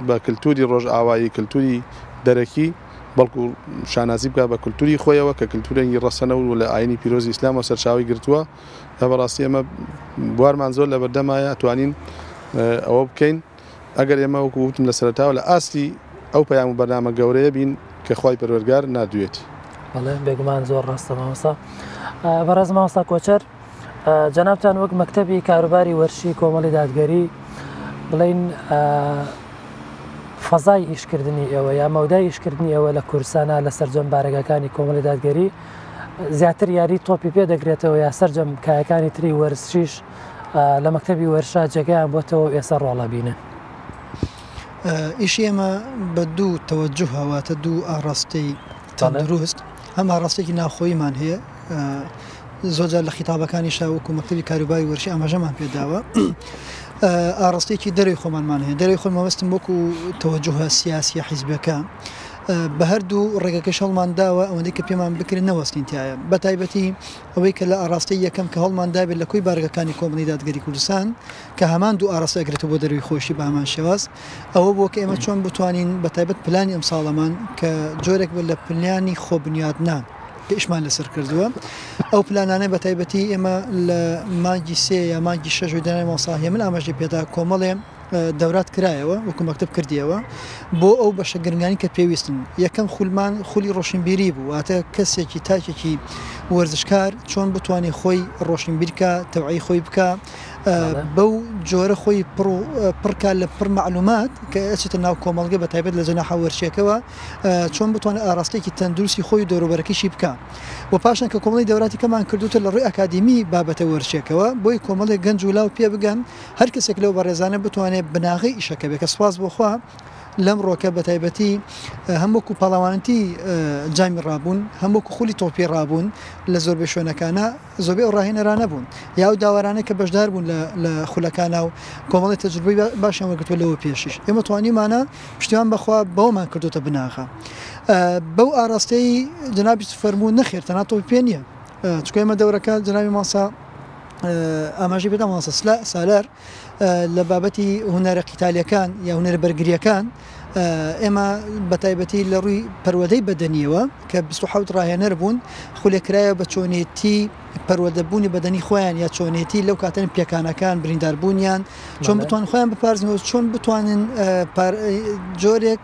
بە کللتوری ڕۆژئاوایی کللتوری دەرەکی بەڵکو شانازی بکات بە کلتوری خۆیەوە کە کلتورێکی ڕەسەنە و لە ئاینی پیرۆزی ئیسلامەوە سەرچاوەی گرتووە تا بەڕاستی ئێمە بوارمان زۆر لەبەردەمایە توانین ئەوە بکەین ئەگەر ئێمە وەکو وتم لە سەرەتاوە لە ئاستی ئەو پەیام و بەرنامە گەورەیە بین کە خوای پەروەردگار ناردوویەتی. بەڵێ بێگومان زۆر ڕاستە مامۆستا. بەڕێز مامۆستا کۆچەر جەنابتان وەک مەکتەبی کاروباری وەرشی کۆمەڵی دادگەری بڵین فەزای ئیشکردنی ئێوە یا مەودای ئیشکردنی ئێوە لە کوردستانە لە سەرجەم بارەگاکانی کۆمەڵی دادگەری زیاتر یاری تۆپی پێ دەگرێتەوە یا سەرجەم کایەکانی تری وەرزشیش لە مەکتەبی وەرشا جێگەیان بۆتەوە و ئێستا ڕۆڵە بینن. ئیشی ئێمە بە دوو تەوەجوهە واتە دوو ئاڕاستەی تەندروست هەم ئاڕاستێکی ناوخۆییمان هەیە زۆرجار لە خیتابەکانیشا وەکو مەکتەبی کاروباری وەرشی ئاماژەمان پێداوە ئاڕاستەیەکی دەرەوەی خۆمانمان هەیە دەرەوەی خۆی مەبەستم وەکو تەوەجوهە سیاسیە حیزبەکە بە هەردوو ڕێگەکەش هەڵمان داوە ئەوەندەی کە پێمان بکرێت نەوەستین تایە بە تایبەتی ئەوەی کە لە ئاڕاستەی یەکەم کە هەڵمان دابێت لە کۆی بارگەکانی کۆمەڵی دادگەری کوردستان کە هەمان دوو ئاڕاستە ئەگرێتەوە بۆ دەرەوەی خۆشی بە هەمان شێواز ئەوە بووە کە ئێمە چۆن بتوانین بە تایبەت پلانی ئەمساڵەمان کە جۆرێک بوو لە پلانی خۆبنیادنان کە ئیشمان لەسەر کردووە ئەو پلانانە بە تایبەتی ئێمە لە مانگی سێ یا مانگی شەش و دانای مامۆستا هێمن ئاماژەی پێدا کۆمەڵێ دەورات کرایەوە وەکو مەکتب کردیەوە بۆ ئەو بەشە گرنگانی کە پێویستن یەکەم خولمان خولی ڕۆشنبیری بوو واتە کەسێکی تاکێکی وەرزشکار چۆن بتوانێت خۆی ڕۆشنبیرکە تەوعی خۆی بکە بەو جۆرە خۆی پڕکا لە پڕ مەعلومات کە ئەچێتە ناو کۆمەڵگە بە تایبەت لە جەناحە وەرشیەکەوە چۆن بتوانێت ئاراستەیەکی تەندروستی خۆی و دەوروبەرەکەیشی بکا و پاشان کە کۆمەڵی دەوراتی کەمان کردوتە لە ڕووی ئەکادیمی بابەتە وەرشیەکەوە بۆی کۆمەڵێک گەنج و لاو پێ بگەن هەر کەسێک لەو بەڕێزانە بتوانێت بناغەی ئیشەکە بێ کە سوپاس بۆ خوا لەم ڕۆکە بە تایبەتی هەم وەکو پاڵەوانەتی جامی ڕابوون هەم وەکو خولی تۆپی ڕابوون لە زۆربەی شوێنەکانە زۆربەی ئەو ڕاهێنەرانە بوون یا ئەو داوەرانەی کە بەشدار بوون لە لە خولەکانا و کۆمەڵی تەجروبەی باشیان وەرگرتووە لەوە پێشیش ئێمە توانیمانە پشتیوان بەخوا بەوەمان کردوتە بناغە بەو ئاراستەی جەنابیت فەرموو نەخێر تەنها تۆپی پێ نییە چونکە ئێمە دەورەکە جەنابی مامۆستا ئاماژەی پێدا مامۆستا سالار لە بابەتی هونەرە قیتالیەکان یا هونەرە بەرگریەکان ئێمە بە تایبەتی لە ڕووی پەروەدەی بەدەنیەوە کە 27 ڕاهێنەر بوون خولێکرایە بە چۆنێتی پەروەردەبوونی بەدەنی خۆیان یا چۆنێتی لەو کاتەن پێکانەکان برینداربوونیان چۆن بتوان خۆیان بپارزن و چۆن بتوانن جۆرێک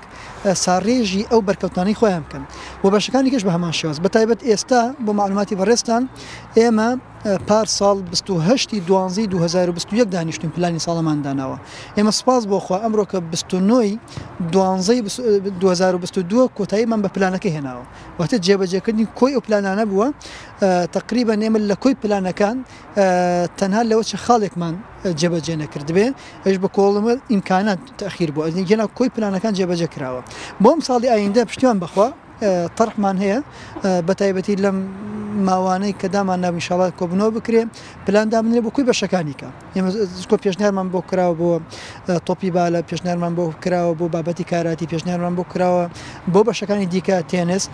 ساڕێژی ئەو بەرکەوتانەی خۆیان بکەن و بەشەکانی کەش بە هەمان شێواز بە تایبەت ئێستا بۆ معلوماتی بەڕێزتان ئێمە پار ساڵ 28 ی دوانزەی 2021 دانیشتوین پلانی ساڵەمان داناوە ئێمە سوپاس بۆ خوا ئەمڕۆ کە 29 ی دوانزەی 2022 کۆتاییمان بە پلانەکە هێناوە واتە جێبەجێکردنی کۆی ئەو پلانانە بووە تقریبا ئێمە لە کۆی پلانەکان تەنها لەوە چە خاڵێکمان جێبەجێ نەکردبێ ئەویش بە کۆڵمە ئیمکانات تەخیر بووە گەنا کۆی پلانەکان جێبەجێ کراوە بۆم ساڵی ئایندە پشتیوان بەخوا تەرحمان هەیە بەتایبەتی لەم ماوانەی کە دامان نابوو ئینشاڵا کۆبنەوە بکرێ پلان دابنرێ بۆ کۆی بەشەکانی کە ئێمە کۆ پێشنیارمان بۆ کراوە بۆ تۆپی بالە پێشنیارمان بۆ کراوە بۆ بابەتی کاراتی پێشنیارمان بۆ کراوە بۆ بەشەکانی دیکە تێنس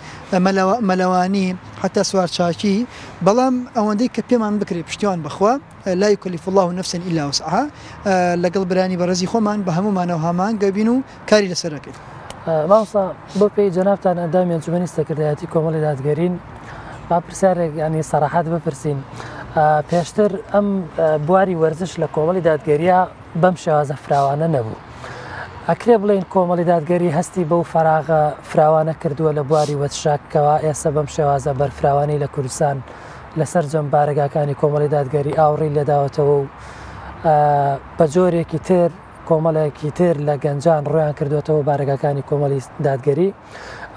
مەلەوانی حتا سوارچاکی بەڵام ئەوەندەی کە پێمان بکرێت پشتیوان بەخوا لا یکلف اللە نفسا الا وسعها لەگەڵ برایانی بەڕێزی خۆمان بە هەموومانەوە هامان گەبین و کاری لەسەر ئەکەین. مامۆستا بۆ پێی جەنابتان ئەندامی ئەنجومەنی سەرکردایەتی کۆمەڵی دادگەرین با پرسیارێک ینی سەراحەت بپرسین پێشتر ئەم بواری وەرزش لە کۆمەڵی دادگەریە بەم شێوازە فراوانە نەبوو ئەکرێ بڵین کۆمەڵی دادگەری هەستی بەو فراغە فراوانە کردووە لە بواری وەرزشا کەوا ئێستا بەم شێوازە بەرفراوانی لە کوردستان لە سەرجەم بارەگاکانی کۆمەڵی دادگەری ئاوڕی لێداوەتەوە و بە جۆرێکی تر کۆمەڵێکی تر لە گەنجان ڕویان کردوێتەوە بارەگاکانی کۆمەڵی دادگەری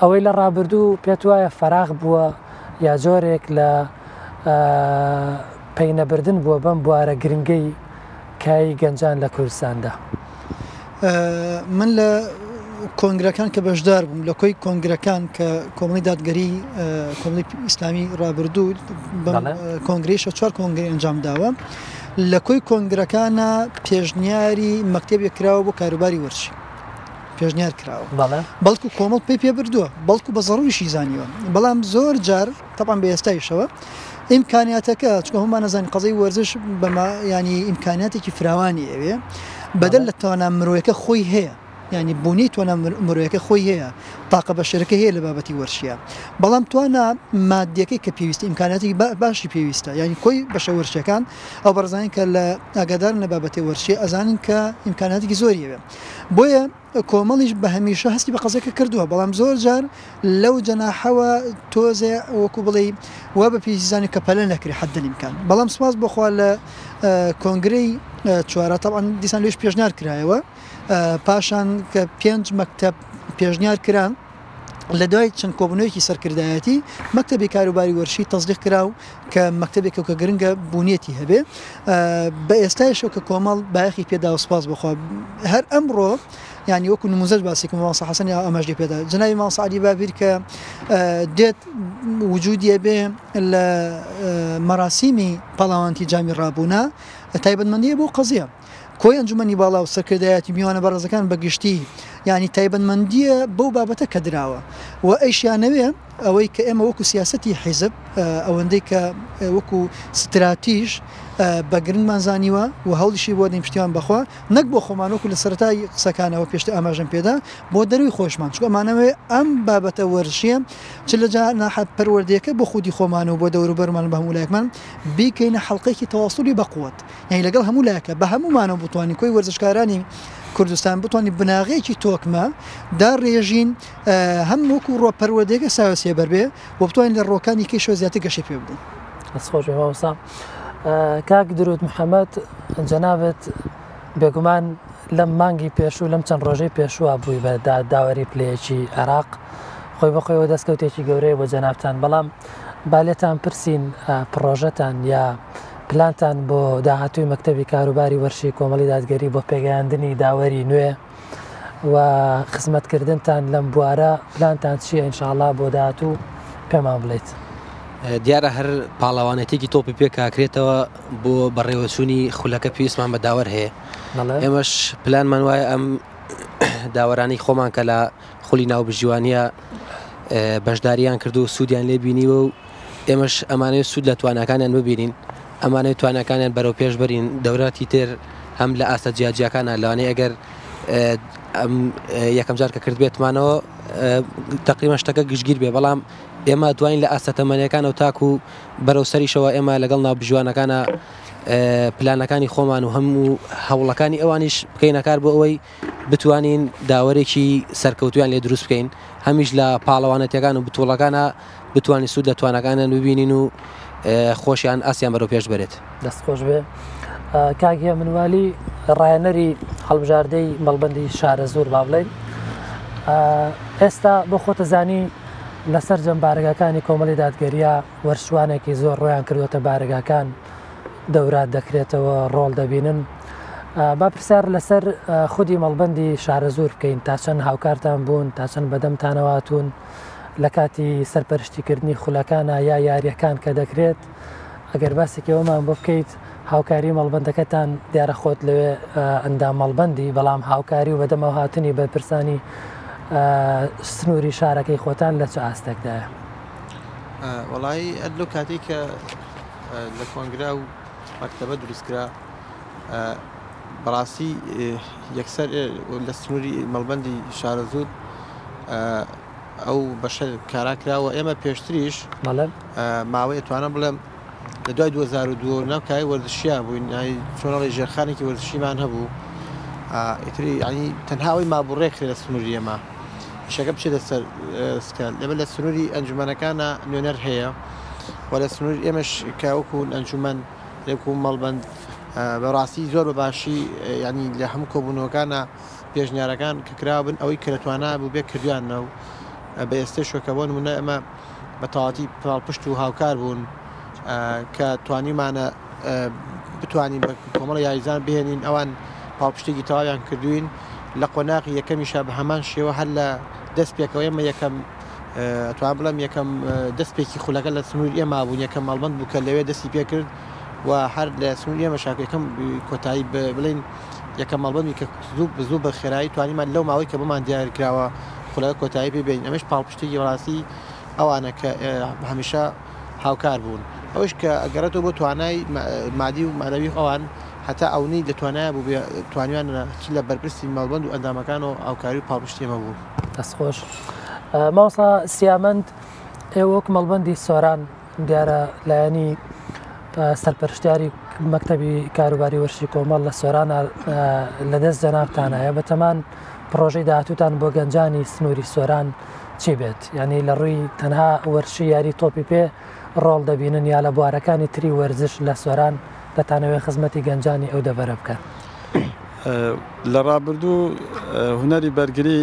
ئەوەی لە ڕابردوو پێت وایە فەراغ بووە یا جۆرێک لە پەینەبردن بووە بەم بوارە گرنگەی کای گەنجان لە کوردستاندا؟ من لە کۆنگرەکان کە بەشدار بووم لە کۆی کۆنگرەکان کە کۆمەڵی دادگەری کۆمەڵی ئیسلامی ڕابردوو کۆنگرەیشە چوار کۆنگری ئەنجام داوە لە کۆی کۆنگرەکانە پێشنیاری مەکتەبێک کراوە بۆ کاروباری وەرزشی پێشنیار کراوە بەڵکو کۆمەڵ پێی پێ بردووە بەڵکو بە زەڕوریشی زانیوە بەڵام زۆر جار تەبعەن بە ئێستایشەوە ئیمکانیاتەکە چونکە هەموومان ئەزانین قەزای وەرزش بەمە ینی ئیمکانیاتێکی فراوانی ئەوێ بەدەر لە توانا مرۆیەکە خۆی هەیە ینی بوونی توانا مرۆیەکە خۆی هەیە تاقە بەشەرەکە هەیە لە بابەتی وەرشیە بەڵام توانا مادیەکەی کە پێویستە ئیمکاناتی باشی پێویستە یعنی کۆی بەشە وەرشەکان ئەو بەڕزانین کە لە ئاگادارن لە بابەتی وەرشی ئەزانن کە ئیمکاناتێکی زۆری هەیە بۆیە کۆمەڵیش بە هەمیشە هەستی بە قەزیەکە کردووە، بەڵام زۆر جار لەو جەناحەوە تۆزێ وەکو بڵێی وا بە پێویستی زانی کە پەلە نەکرێ حەدەل ئیمکان. بەڵام سوپاس بۆ خوا لە کۆنگرەی چوارا تەبعەن دیسان لێش پێشنیار کرایەوە پاشان کە پێنج مەکتەب پێشنیار کران لە دوای چەند کۆبوونەوەیەکی سەرکردایەتی مەکتەبی کاروباری وەرشی تەزریق کرا و کە مەکتەبێکە کە گرنگە بوونیەتی هەبێ بە ئێستایشەوە کە کۆمەڵ بایەخی پێدا و سپاس بخوا هەر ئەمڕۆ یعنی وەکو نموزەج باسی کوم مامۆستا حەسەن یا ئاماژەی پێدا جەنابی مامۆستا عەلی بابیر کە دێت وجودیە بێ لە مەراسیمی پاڵاوانتی جامی ڕابوونا تایبەتمەندیە بۆ قەزیە کۆی ئەنجومەنی باڵا و سەرکردایەتی میوانە بەڕێزەکان بە گشتی یانی تایبەتمەندییە بەو بابەتە کە دراوە و ئەیشیانەوێ ئەوەی کە ئێمە وەکو سیاسەتی حیزب ئەوەندەی کە وەکو ستراتیژ بە گرنگمان زانیوە و هەوڵیشی بۆ دەین پشتیوان بەخوا نەک بۆ خۆمان وەکو لە سەرەتای قسەکانەوە پێشتر ئاماژەم پێدا بۆ دەروی خۆشمان چونکە ئەمانەوێ ئەم بابەتە وەرزشیە چ لە جاناحە پەروەردەیەکە بۆ خودی خۆمان و بۆ دەوروبەرمان بە هەموو لایەکمان بیکەینە حەڵقەیەکی تەواسولی بەقوەت یانی لەگەڵ هەموو لایەکە بە هەموومانەوە بتوانین کۆی وەرزشکارانی کوردستان بتوانین بناغەیەکی تۆکمە داڕێژین هەم وەکو ڕۆ پەروەردەیەکە ساوە سێبەر بێ و بتوانین لە ڕۆکانی کەیشەوە زیاتر گەشەی پێ بدەین. دەست خۆش بێ مامۆستا. کاک درود محەممەد جەنابت بێگومان لەم مانگی پێشوو لەم چەند ڕۆژەی پێشووە بووی بە داوەری پلەیەکی عێراق خۆی بەخۆیەوە دەستکەوتێکی گەورەیە بۆ جەنابتان بەڵام با لێتان پرسین پڕۆژەتان یا پلانتان بۆ داهاتووی مەکتەبی کاروباری وەرشی کۆمەڵی دادگەری بۆ پێگەیاندنی داوەری نوێ و خزمەتکردنتان لەم بوارە پلانتان چییە ئینشاءاللە بۆ داهاتوو پێمان بڵێیت؟ دیارە هەر پاڵەوانێتێکی تۆپی پێ کاکرێتەوە بۆ بەڕێوەچوونی خولەکە پێویستمان بە داوەر هەیە ئێمەش پلانمان وایە ئەم داوەرانی خۆمان کە لە خولی ناوبژیوانیە بەشداریان کرد و سوودیان لێ بینیوە و ئێمەش ئەمانەوێت سوود لە تواناکانیان ببینین، ئەمانەوێت تواناکانیان بەرەو پێش بەرین، دەوراتی تر هەم لە ئاستە جیاجیاکانە لەوانەیە ئەگەر ئەم یەکەم جار کە کردبێتمانەوە تقریبا شتەکە گشتگیر بێ بەڵام ئێمە دوایین لە ئاستە تەمەنەکانەوە تاکو بەرەو سەریشەوە ئێمە لەگەڵ ناوبژیوانەکانە پلانەکانی خۆمان و هەموو هەوڵەکانی ئەوانیش بکەینە کار بۆ ئەوەی بتوانین داوەرێکی سەرکەوتویان لێ دروست بکەین هەمیش لە پاڵەوانەتەکان و بتوڵەکانە بتوانین سوود لە تواناکانیان ببینین و خۆشیان ئاسیان بەرەو پێش بەرێت. دەست خۆش بێ کاک هێمن والی ڕایەنەری هەڵبژاردەی مەڵبەندی شارەزوور با بڵێین ئێستا بۆ خۆتە زانی لەسەر جەم بارەگاکانی کۆمەڵی دادگەریە وەرشوانێکی زۆر ڕۆیان کردوتە بارەگاکان دەورات دەکرێتەوە ڕۆڵ دەبینن با پرسیار لەسەر خودی مەڵبەندی شارەزوور بکەین تا چەند هاوکارتان بوون تا چەند بەدەمتانەواتون لە کاتی سەرپەرشتیکردنی خولەکانا یا یارییەکان کە دەکرێت، ئەگەر باسێکی ئەوەمان بۆ بکەیت هاوکاری مەڵبەندەکەتان دیارە خۆت لەوێ ئەندام مەڵبەندی بەڵام هاوکاری و بەدەمەوە هاتنی بەرپرسانی سنووری شارەکەی خۆتان لە چ ئاستێکدایە؟ وەڵایی ئەر لەو کاتەی کە لە کۆنگرا و مەکتەبە دروست کرا بەڕاستی یەکسەر لە سنووری مەڵبەندی شارەزوور ئەو بەشە کارا کراوە ئێمە پێشتریش ماوەی توانم بڵێم لە دوای 2002 ناو کای وەرزشیان بووین چۆنەڵی ژێرخانێکی وەرزشیمان هەبوو ئیتری ینی تەنها ئەوەی مابوو ڕێکخرێ لە سنووری ئێمە شەکە بچێتە سەر سکە لەمە لە سنووری ئەنجومەنەکانە نوێنەر هەیە. و لە سنوور ئێمەش کە وەکو ئەنجومەن وەکو مەڵبەند بەڕاستی زۆر بە باشی ینی لە هەموو کۆبوونەوەکانە پێشنیارەکان کە کرابن ئەوەی کە لە توانا بوو بێ کردویانە و بە ئێستێشەوە کە بۆ نمونە ئەمە بە تەواتی پاڵپشت و هاوکار بوون کە توانیمانە بتوانین بە کۆمەڵە یاریزان بهێنین ئەوان پاڵپشتێکی تەواویان کردوین لە قۆناغی یەکەمیشا بە هەمان شێوە هەر لە دەست پێکەوە ئێمە یەکەم ئەتوان بڵێم یەکەم دەست پێکی خولەکە لە سنوور ئێمە بوون یەکەم مەڵبند بوو کە لەوێ دەستی پێکرد و هەر لە سنوور ئێمە شاکەکەم کۆتایی بڵین یەکەم مەڵبندی کە زوو زوو بە خێرایی توانیمان لەو ماوەی کە بۆمان دیارکراوە خولەکە کۆتایی پێ بێنین ئەمەش پاڵپشتێکی بەڕاستی ئەوانە کە هەمیشە هاوکار بوون ئەوش کە ئەگەڕێتەوە بۆ توانای مادی و مانەوی ئەوان هەتا ئەونەی لە توانایان بوو توانیان چ لە بەرپرسی مەڵبەند و ئەندامەکانەوە هاوکاری و پاڵپشتی ئێمە بوون. دەست خۆش مامۆستا سیامەند ئێوە وەک مەڵبەندی سۆران دیارە لایەنی سەرپەرشتیاری مەکتەبی کاروباری وەرشی کۆمەڵ لە سۆرانە لە دەست جەنابتانایە بەتەمان پرۆژەی داهاتووتان بۆ گەنجانی سنووری سۆران چی بێت یعنی لە ڕووی تەنها وەرشی یاری تۆپی پێ ڕۆڵ دەبینن یا لە بوارەکانی تری وەرزش لە سۆران دەتانەوێت خزمەتی گەنجانی ئەو دەڤەرە بکەن؟ لە ڕابردوو هونەری بەرگری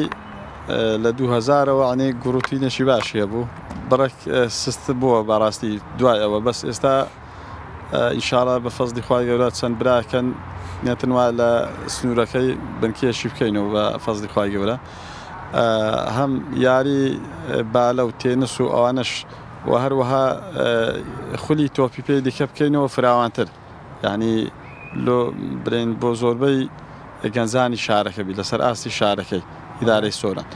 لە 2000ەوە ئەنی گوڕوتینێکی باشی هەبوو بڕێک سست بووە بەڕاستی دوای ئەوە بەس ئێستا ئینشاڵا بە فەزلی خوای گەورە چەند براکەن نێتن وا لە سنوورەکەی بنکێشی بکەینەوە بە فەزلی خوای گەورە هەم یاری بالە و تێنس و ئەوانەش و هەروەها خولی تۆپی پێی دیکە بکەینەوە فراوانتر یعنی لۆ برێن بۆ زۆربەی گەنجانی شارەکە بی لەسەر ئاستی شارەکەی ئیدارەی سۆران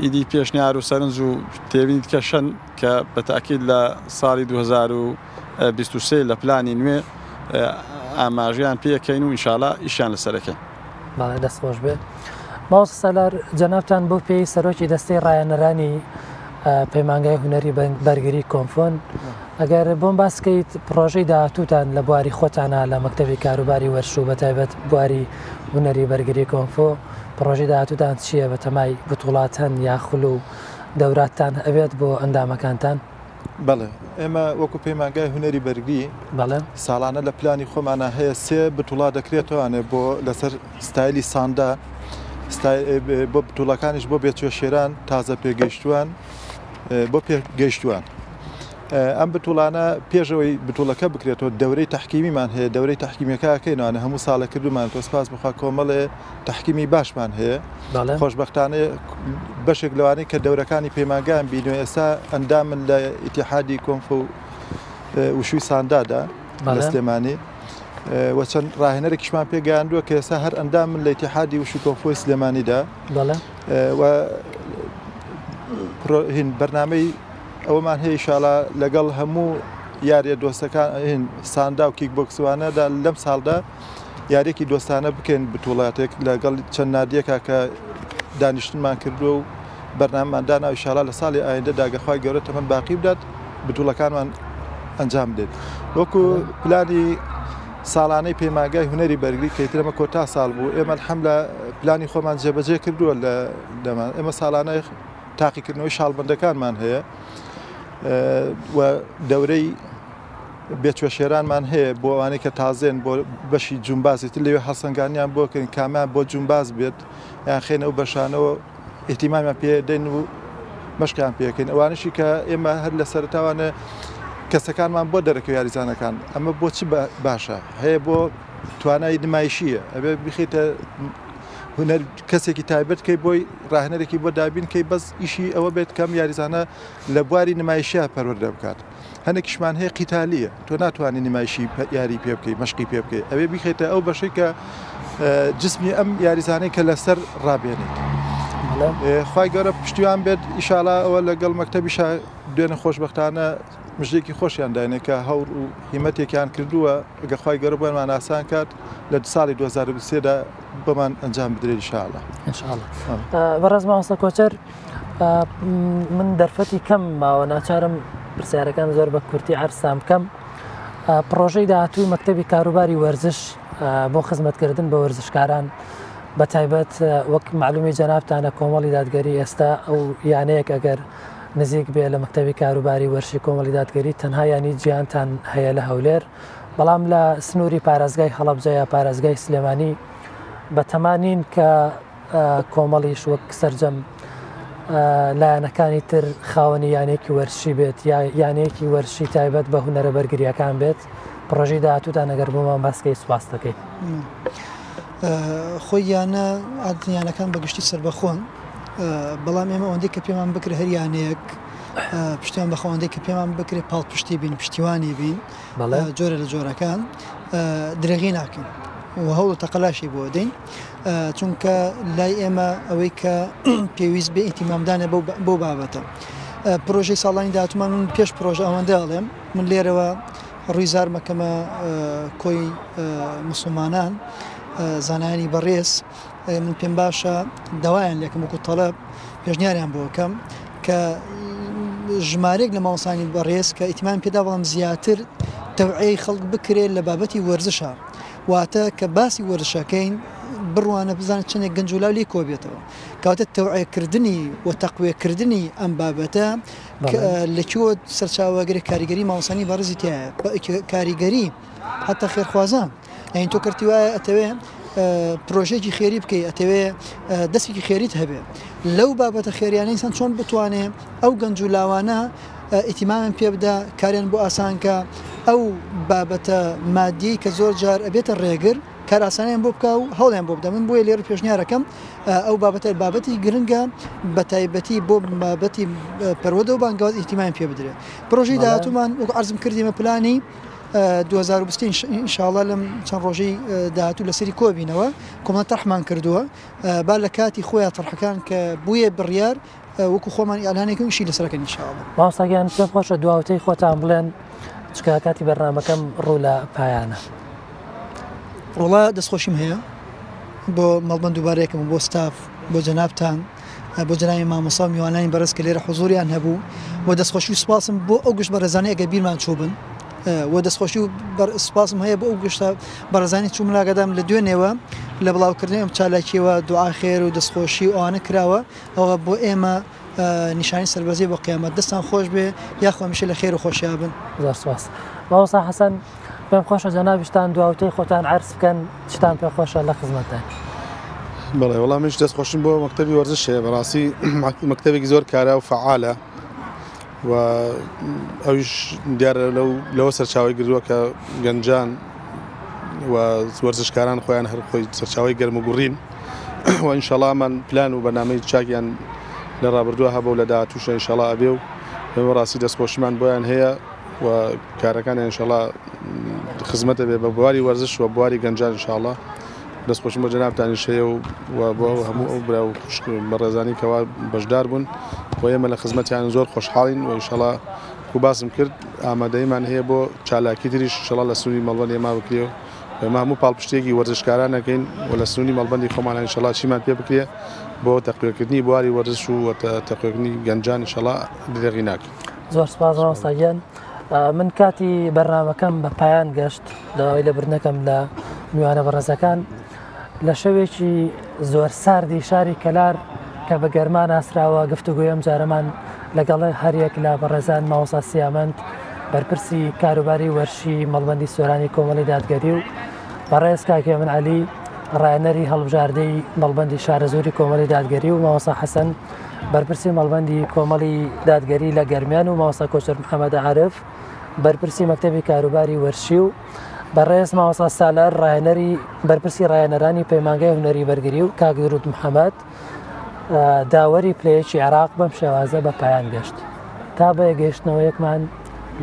ئیدی پێشنیار و سەرنج و تێبینی دیکە شەن کە بە تاکید لە ساڵی 2023 لە پلانی نوێ ئاماژیان پێکەین و ئینشاءاللە ئیشیان لەسەرەکەین. بەڵێ دەست خۆش بێت. مامۆستا سالار جەنابتان بۆ پێی سەرۆکی دەستەی ڕایەنەرانی پەیمانگای هونەری بەرگری کۆنفۆن ئەگەر بۆم باسکەیت پرۆژەی داهاتووتان لە بواری خۆتانە لە مەکتەبی کاروباری وەرش و بەتایبەت بواری هونەری بەرگری کۆنفۆ پرۆژەی داهاتووتان چییە بەتەمای بتوڵات هەن یا خول و دەوراتتان ئەبێت بۆ ئەندامەکانتان؟ بەڵێ ئێمە وەکو پەیمانگای هونەری بەرگری بەڵێ ساڵانە لە پلانی خۆمانە هەیە سێ بتوڵا دەکرێتەوانێ بۆ لەسەر ستایلی ساندا بۆ بتوڵەکانیش بۆ بێچوە شێران تازە پێگەیشتوان بۆ پێگەیشتوان ئەم بتوڵانە پێشەوەی بتوڵەکە بکرێتەوە دەورەی تحکیمیمان هەیە دەورەی تحکیمیەکەکەینوانە هەموو ساڵە کردومان تۆ سپاس بخوا کۆمەڵێ تحکیمی باشمان هەیە خۆشبەختانە بەشێک لەوانەی کە دەورەکانی پەیمانگایان بینیوە ئێستا ئەندامن لە ئیتیحادی کۆنف و وشوی ساندادا لە سلێمانی و چەند ڕاهێنەرێکیشمان پێگەیاندووە کە ئێستا هەر ئەندامن لە ئیتیحادی وشوی کۆنفۆی سلێمانیدا و هین بەرنامەی ئەوەمان هەیە ئیشاڵا لەگەڵ هەموو یاریە دۆستەکان هین ساندا و کیک بۆکسوانەدا لەم ساڵدا یاریەکی دۆستانە بکەین بتوڵاتێک لەگەڵ چەند نادیەکە کە دانیشتنمان کردووە و بەرنامەمان دانا ئیشاڵا لە ساڵی ئایندەدا گەر خوای گەورە تەمەن باقی بدات بتوڵەکانمان ئەنجام بدەین وەکو پلانی ساڵانەی پەیمانگای هونەری بەرگری کە ئیتر ئەمە کۆتا ساڵ بوو ئێمە الحملە پلانی خۆمان جێبەجێ کردووە لە دەمان ئێمە ساڵانە تاقیکردنەوەی شاڵبەندەکانمان هەیە و دەورەی بێچوە شێرانمان هەیە بۆ ئەوانەی کە تازێن بۆ بەشی جومبازی تر لەوێ هەڵسەنگانیان بۆ کەین کامیان بۆ جومباز بێت یان خێنە ئەو بەشانەوە ئیهتیمامیان پێ دەین و مەشقیان پێکەین ئەوانشی کە ئێمە هەر لە سەرتاوانە کەسەکانمان بۆ دەرەکە یاریزانەکان ئەمە بۆ چ باشە هەیە بۆ توانای نمایشیە ئەبێ بخیتە هونەر کەسێکی تایبەت کەی بۆی ڕاهێنەرێکی بۆ دابین کەی بەس ئیشی ئەوە بێت کەم یاریزانە لە بواری نمایشیا پەروەردە بکات. هەنێکیشمان هەیە قیتالیە تۆ ناتوانانی نمایشی یاری پێ بکەی مەشقی پێ بکەی ئەوێ بیخیتە ئەو بەشەی کە جسمی ئەم یاریزانەی کە لەسەر ڕابێنیت خی گەورە پشتیوان بێت ئیشاڵا ئەوە لەگەڵ مەکتتەبی شا دوێنە خۆشببختانە مژێکی خۆشیان داینێ کە هەوڵ و هیمەتێکیان کردووە گە خی گەورە بۆمان ئاسان کات لە ساڵی 2023دا بۆمان ئەنجام بدرێت ئیشاڵا بەڕێز مامۆستا کۆچەر من دەرفەتی کەم ماوە ناچارم پرسیارەکان زۆر بە کورتی عرسان بکەم پرۆژەی داهاتووی مەکتتەبی کاروباری وەرزش بۆ خزمەتکردن بە وەرزشکاران بە تایبەت وەک معلومی جەنابتانە کۆمەڵی دادگەری ئێستا ئەو یانەیەک ئەگەر نزیک بێ لە مەکتەبی کاروباری وەرشی کۆمەڵی دادگەری تەنها یانی جیهانتان هەیە لە هەولێر بەڵام لە سنووری پارێزگای هەڵەبجە یا پارێزگای سلێمانی بەتەما نین کە کۆمەڵیش وەک سەرجەم لایەنەکانی تر خاوەنی یانەیەکی وەرزشی بێت یا یانەیەکی وەرزشی تایبەت بە هونەرە بەرگریەکان بێت پرۆژەی داهاتووتان ئەگەر بۆمان باسکەی سوپاس دەکەین. خۆی یانە عادەتەن یانەکان بە گشتی سەربەخۆن بەڵام ئێمە ئەوەندەی کە پێمان بکرێت هەر یانەیەک پشتیان بەخۆ ئەوەندەی کە پێمان بکرێت پاڵپشتی بین پشتیوانی بین جۆرە لە جۆرەکان درێغی ناکەین و هەوڵ و تەقەلاشی بۆ دەین چونکە لای ئێمە ئەوەی کە پێویست بێ ئیتیمامدانە بۆ بابەتە پرۆژەی ساڵانی داهاتومان من پێش پرۆژە ئەوەندە ئەڵێم من لێرەوە ڕووی زارمەکەمە کۆی مسلمانان زانایانی بەڕێز من پێم باشە داوایان لێکم وەکو تەڵەب پێشنیاریان بۆ کەم کە ژمارەیەک لە مامۆستایانی بەڕێز کە ئیتیمامیان پێدا بەڵام زیاتر تەوعیەی خەڵک بکرێت لە بابەتی وەرزشە واتە کە باسی وەرزشەکەین بڕوانە بزانە چەندێک گەنج و لاو لێی کۆبێتەوە کەواتە تەوعیەکردنی و تەقوێکردنی ئەم بابەتە لە کوێوە سەرچاوەگرێ کاریگەری مامۆستایانی بەڕێزی تایە کاریگەری حتا خێرخوازان یعنی تۆ کەرتی وایە ئەتەوێ پرۆژێکی خێری بکەی ئەتەوێ دەستێکی خێریت هەبێ لەو بابەتە خێریانە ئینسان چۆن بتوانێ ئەو گەنج و لاوانە ئیتیمامیان پێ بدا کاریان بۆ ئاسانکە ئەو بابەتە مادیەی کە زۆر جار ئەبێتە ڕێگر کار ئاسانیان بۆ بکە و هەوڵیان بۆ بدە من بۆیە لێرە پێشنیارەکەم ئەو بابەتە بابەتی گرنگە بە تایبەتی بۆ بابەتی پەروەردە و بانگەواز ئیتیمامیان پێ بدرێت پرۆژەی داهاتوومان وەکو عەرزم کردیمە پلانی 2020 ئینشاءاللە لەم چەند ڕۆژەی داهاتوو لەسەری کۆبینەوە کۆمەڵە تەرحمان کردووە با لە کاتی خۆیان تەرحەکان کە بوویە بڕیار وەکو خۆمان ئیعلانێک و ئیشی لەسەرەکەن ئینشاءاللە. مامۆستا گیان پێم خۆشە دواوتەی خۆتان بڵێن چونکە کاتی بەرنامەکەم ڕوو لە پایانە. وەڵا دەستخۆشیم هەیە بۆ مەڵبەند دووبارەیەکم بۆ ستاف بۆ جەنابتان بۆ جەنابی مامۆستا و میوانانی بەڕێز کە لێرە حزوریان هەبوو و دەستخۆشی و سوپاسم بۆ ئەو گشت بەڕێزانەی ئەگەر بیرمان چووبن و دەستخۆشی و سوپاسم هەیە بۆ ئەو گشتە بەڕێزانی چوو من ئاگادام لە دوێنێوە لە بڵاوکردنی ئەم چالاکیەوە دوعا خێر و دەستخۆشی و ئەوانە کراوە ئەوە بۆ ئێمە نیشانی سەربەرزیە بۆ قیامەت دەستان خۆش بێ یاخوا هەمیشە لە خێر و خۆشیا بن. زۆر سوپاس مامۆستا حەسەن پێم خۆشە جەنابیشتان دواوتەی خۆتان عەرز بکەن چتان پێ خۆشە لە خزمەتداین. بەڵێ وەڵا منیش دەست خۆشیم بۆ مەکتەبی وەرزش هەیە بەڕاستی مەکتەبێکی زۆر کارا و فەعالە و ئەویش دیارە لەو لەوە سەرچاوی گردووە کە گەنجان و وەرزشکاران خۆیان هەر خۆی سەرچاوی گەرم و گوڕین و ئینشەڵا من پلان و بەرنامەی چاکیان لە ڕابردووە هەبوو لە داهاتووشە ئینشەڵا ئەبێ و ئێمە ڕاستی دەستخۆشیمان بۆیان هەیە و کارەکانیان ئینشەڵا خزمەت دەبێت بە بواری وەرزش و بواری گەنجان ئینشاڵا دەستخۆشیم بۆ جەنابتانیش هەیە و و بۆ هەموو ئەو برا و خوشک بەڕێزانی کەوا بەشدار بوون و ئێمە لە خزمەتیان زۆر خۆشحاڵین و ئینشەڵا کو باسم کرد ئامادەیمان هەیە بۆ چالاکی تریش ئینشەڵا لە سنووری مەڵبەند ئێمە بکرێ و ئێمە هەموو پاڵپشتیەکی وەرزشکاران ئەکەین و لە سنووری مەڵبەندی خۆمان ئینشەڵا چیمان پێ بکرێ بۆ تەقویەکردنی بواری وەرزش و تەقویەکردنی گەنجان ئینشەڵا درێغی ناکەین. زۆر سپاس مامۆستا گیان من کاتی بەرنامەکەم بە پایان گەشت داوای لێبوردنەکەم لە میوانە بەڕێزەکان لە شەوێکی زۆر ساردی شاری کەلار کە بە گەرما ناسراوە گفتوگۆی ئەم جارەمان لەگەڵ هەریەک لە بەڕێزان مامۆستا سیامەند بەرپرسی کاروباری وەرشی مەڵبەندی سۆرانی کۆمەڵی دادگەری و بەڕێز کاک هێمن عەلی ڕایەنەری هەڵبژاردەی مەڵبەندی شارەزووری کۆمەڵی دادگەری و مامۆستا حەسەن بەرپرسی مەڵبەندی کۆمەڵی دادگەری لە گەرمیان و مامۆستا کۆچەر محەممەد عارف بەرپرسی مەکتەبی کاروباری وەرشی و بەڕێز مامۆستا سالار ڕایەنەری بەرپرسی ڕایەنەرانی پەیمانگای هونەری بەرگری و کاک درود محەممەد داوەری پلەیەکی عێراق بەم شێوازە بە پایان گەشت تا بە گەیشتنەوەیەکمان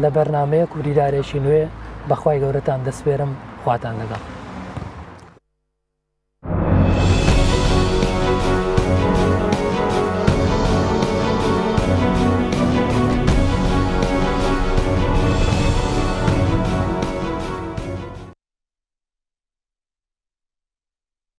لە بەرنمەیەک و دیدارێکی نوێ بەخوای گەورەتان دەسپێرم خواتان لەگەڵ.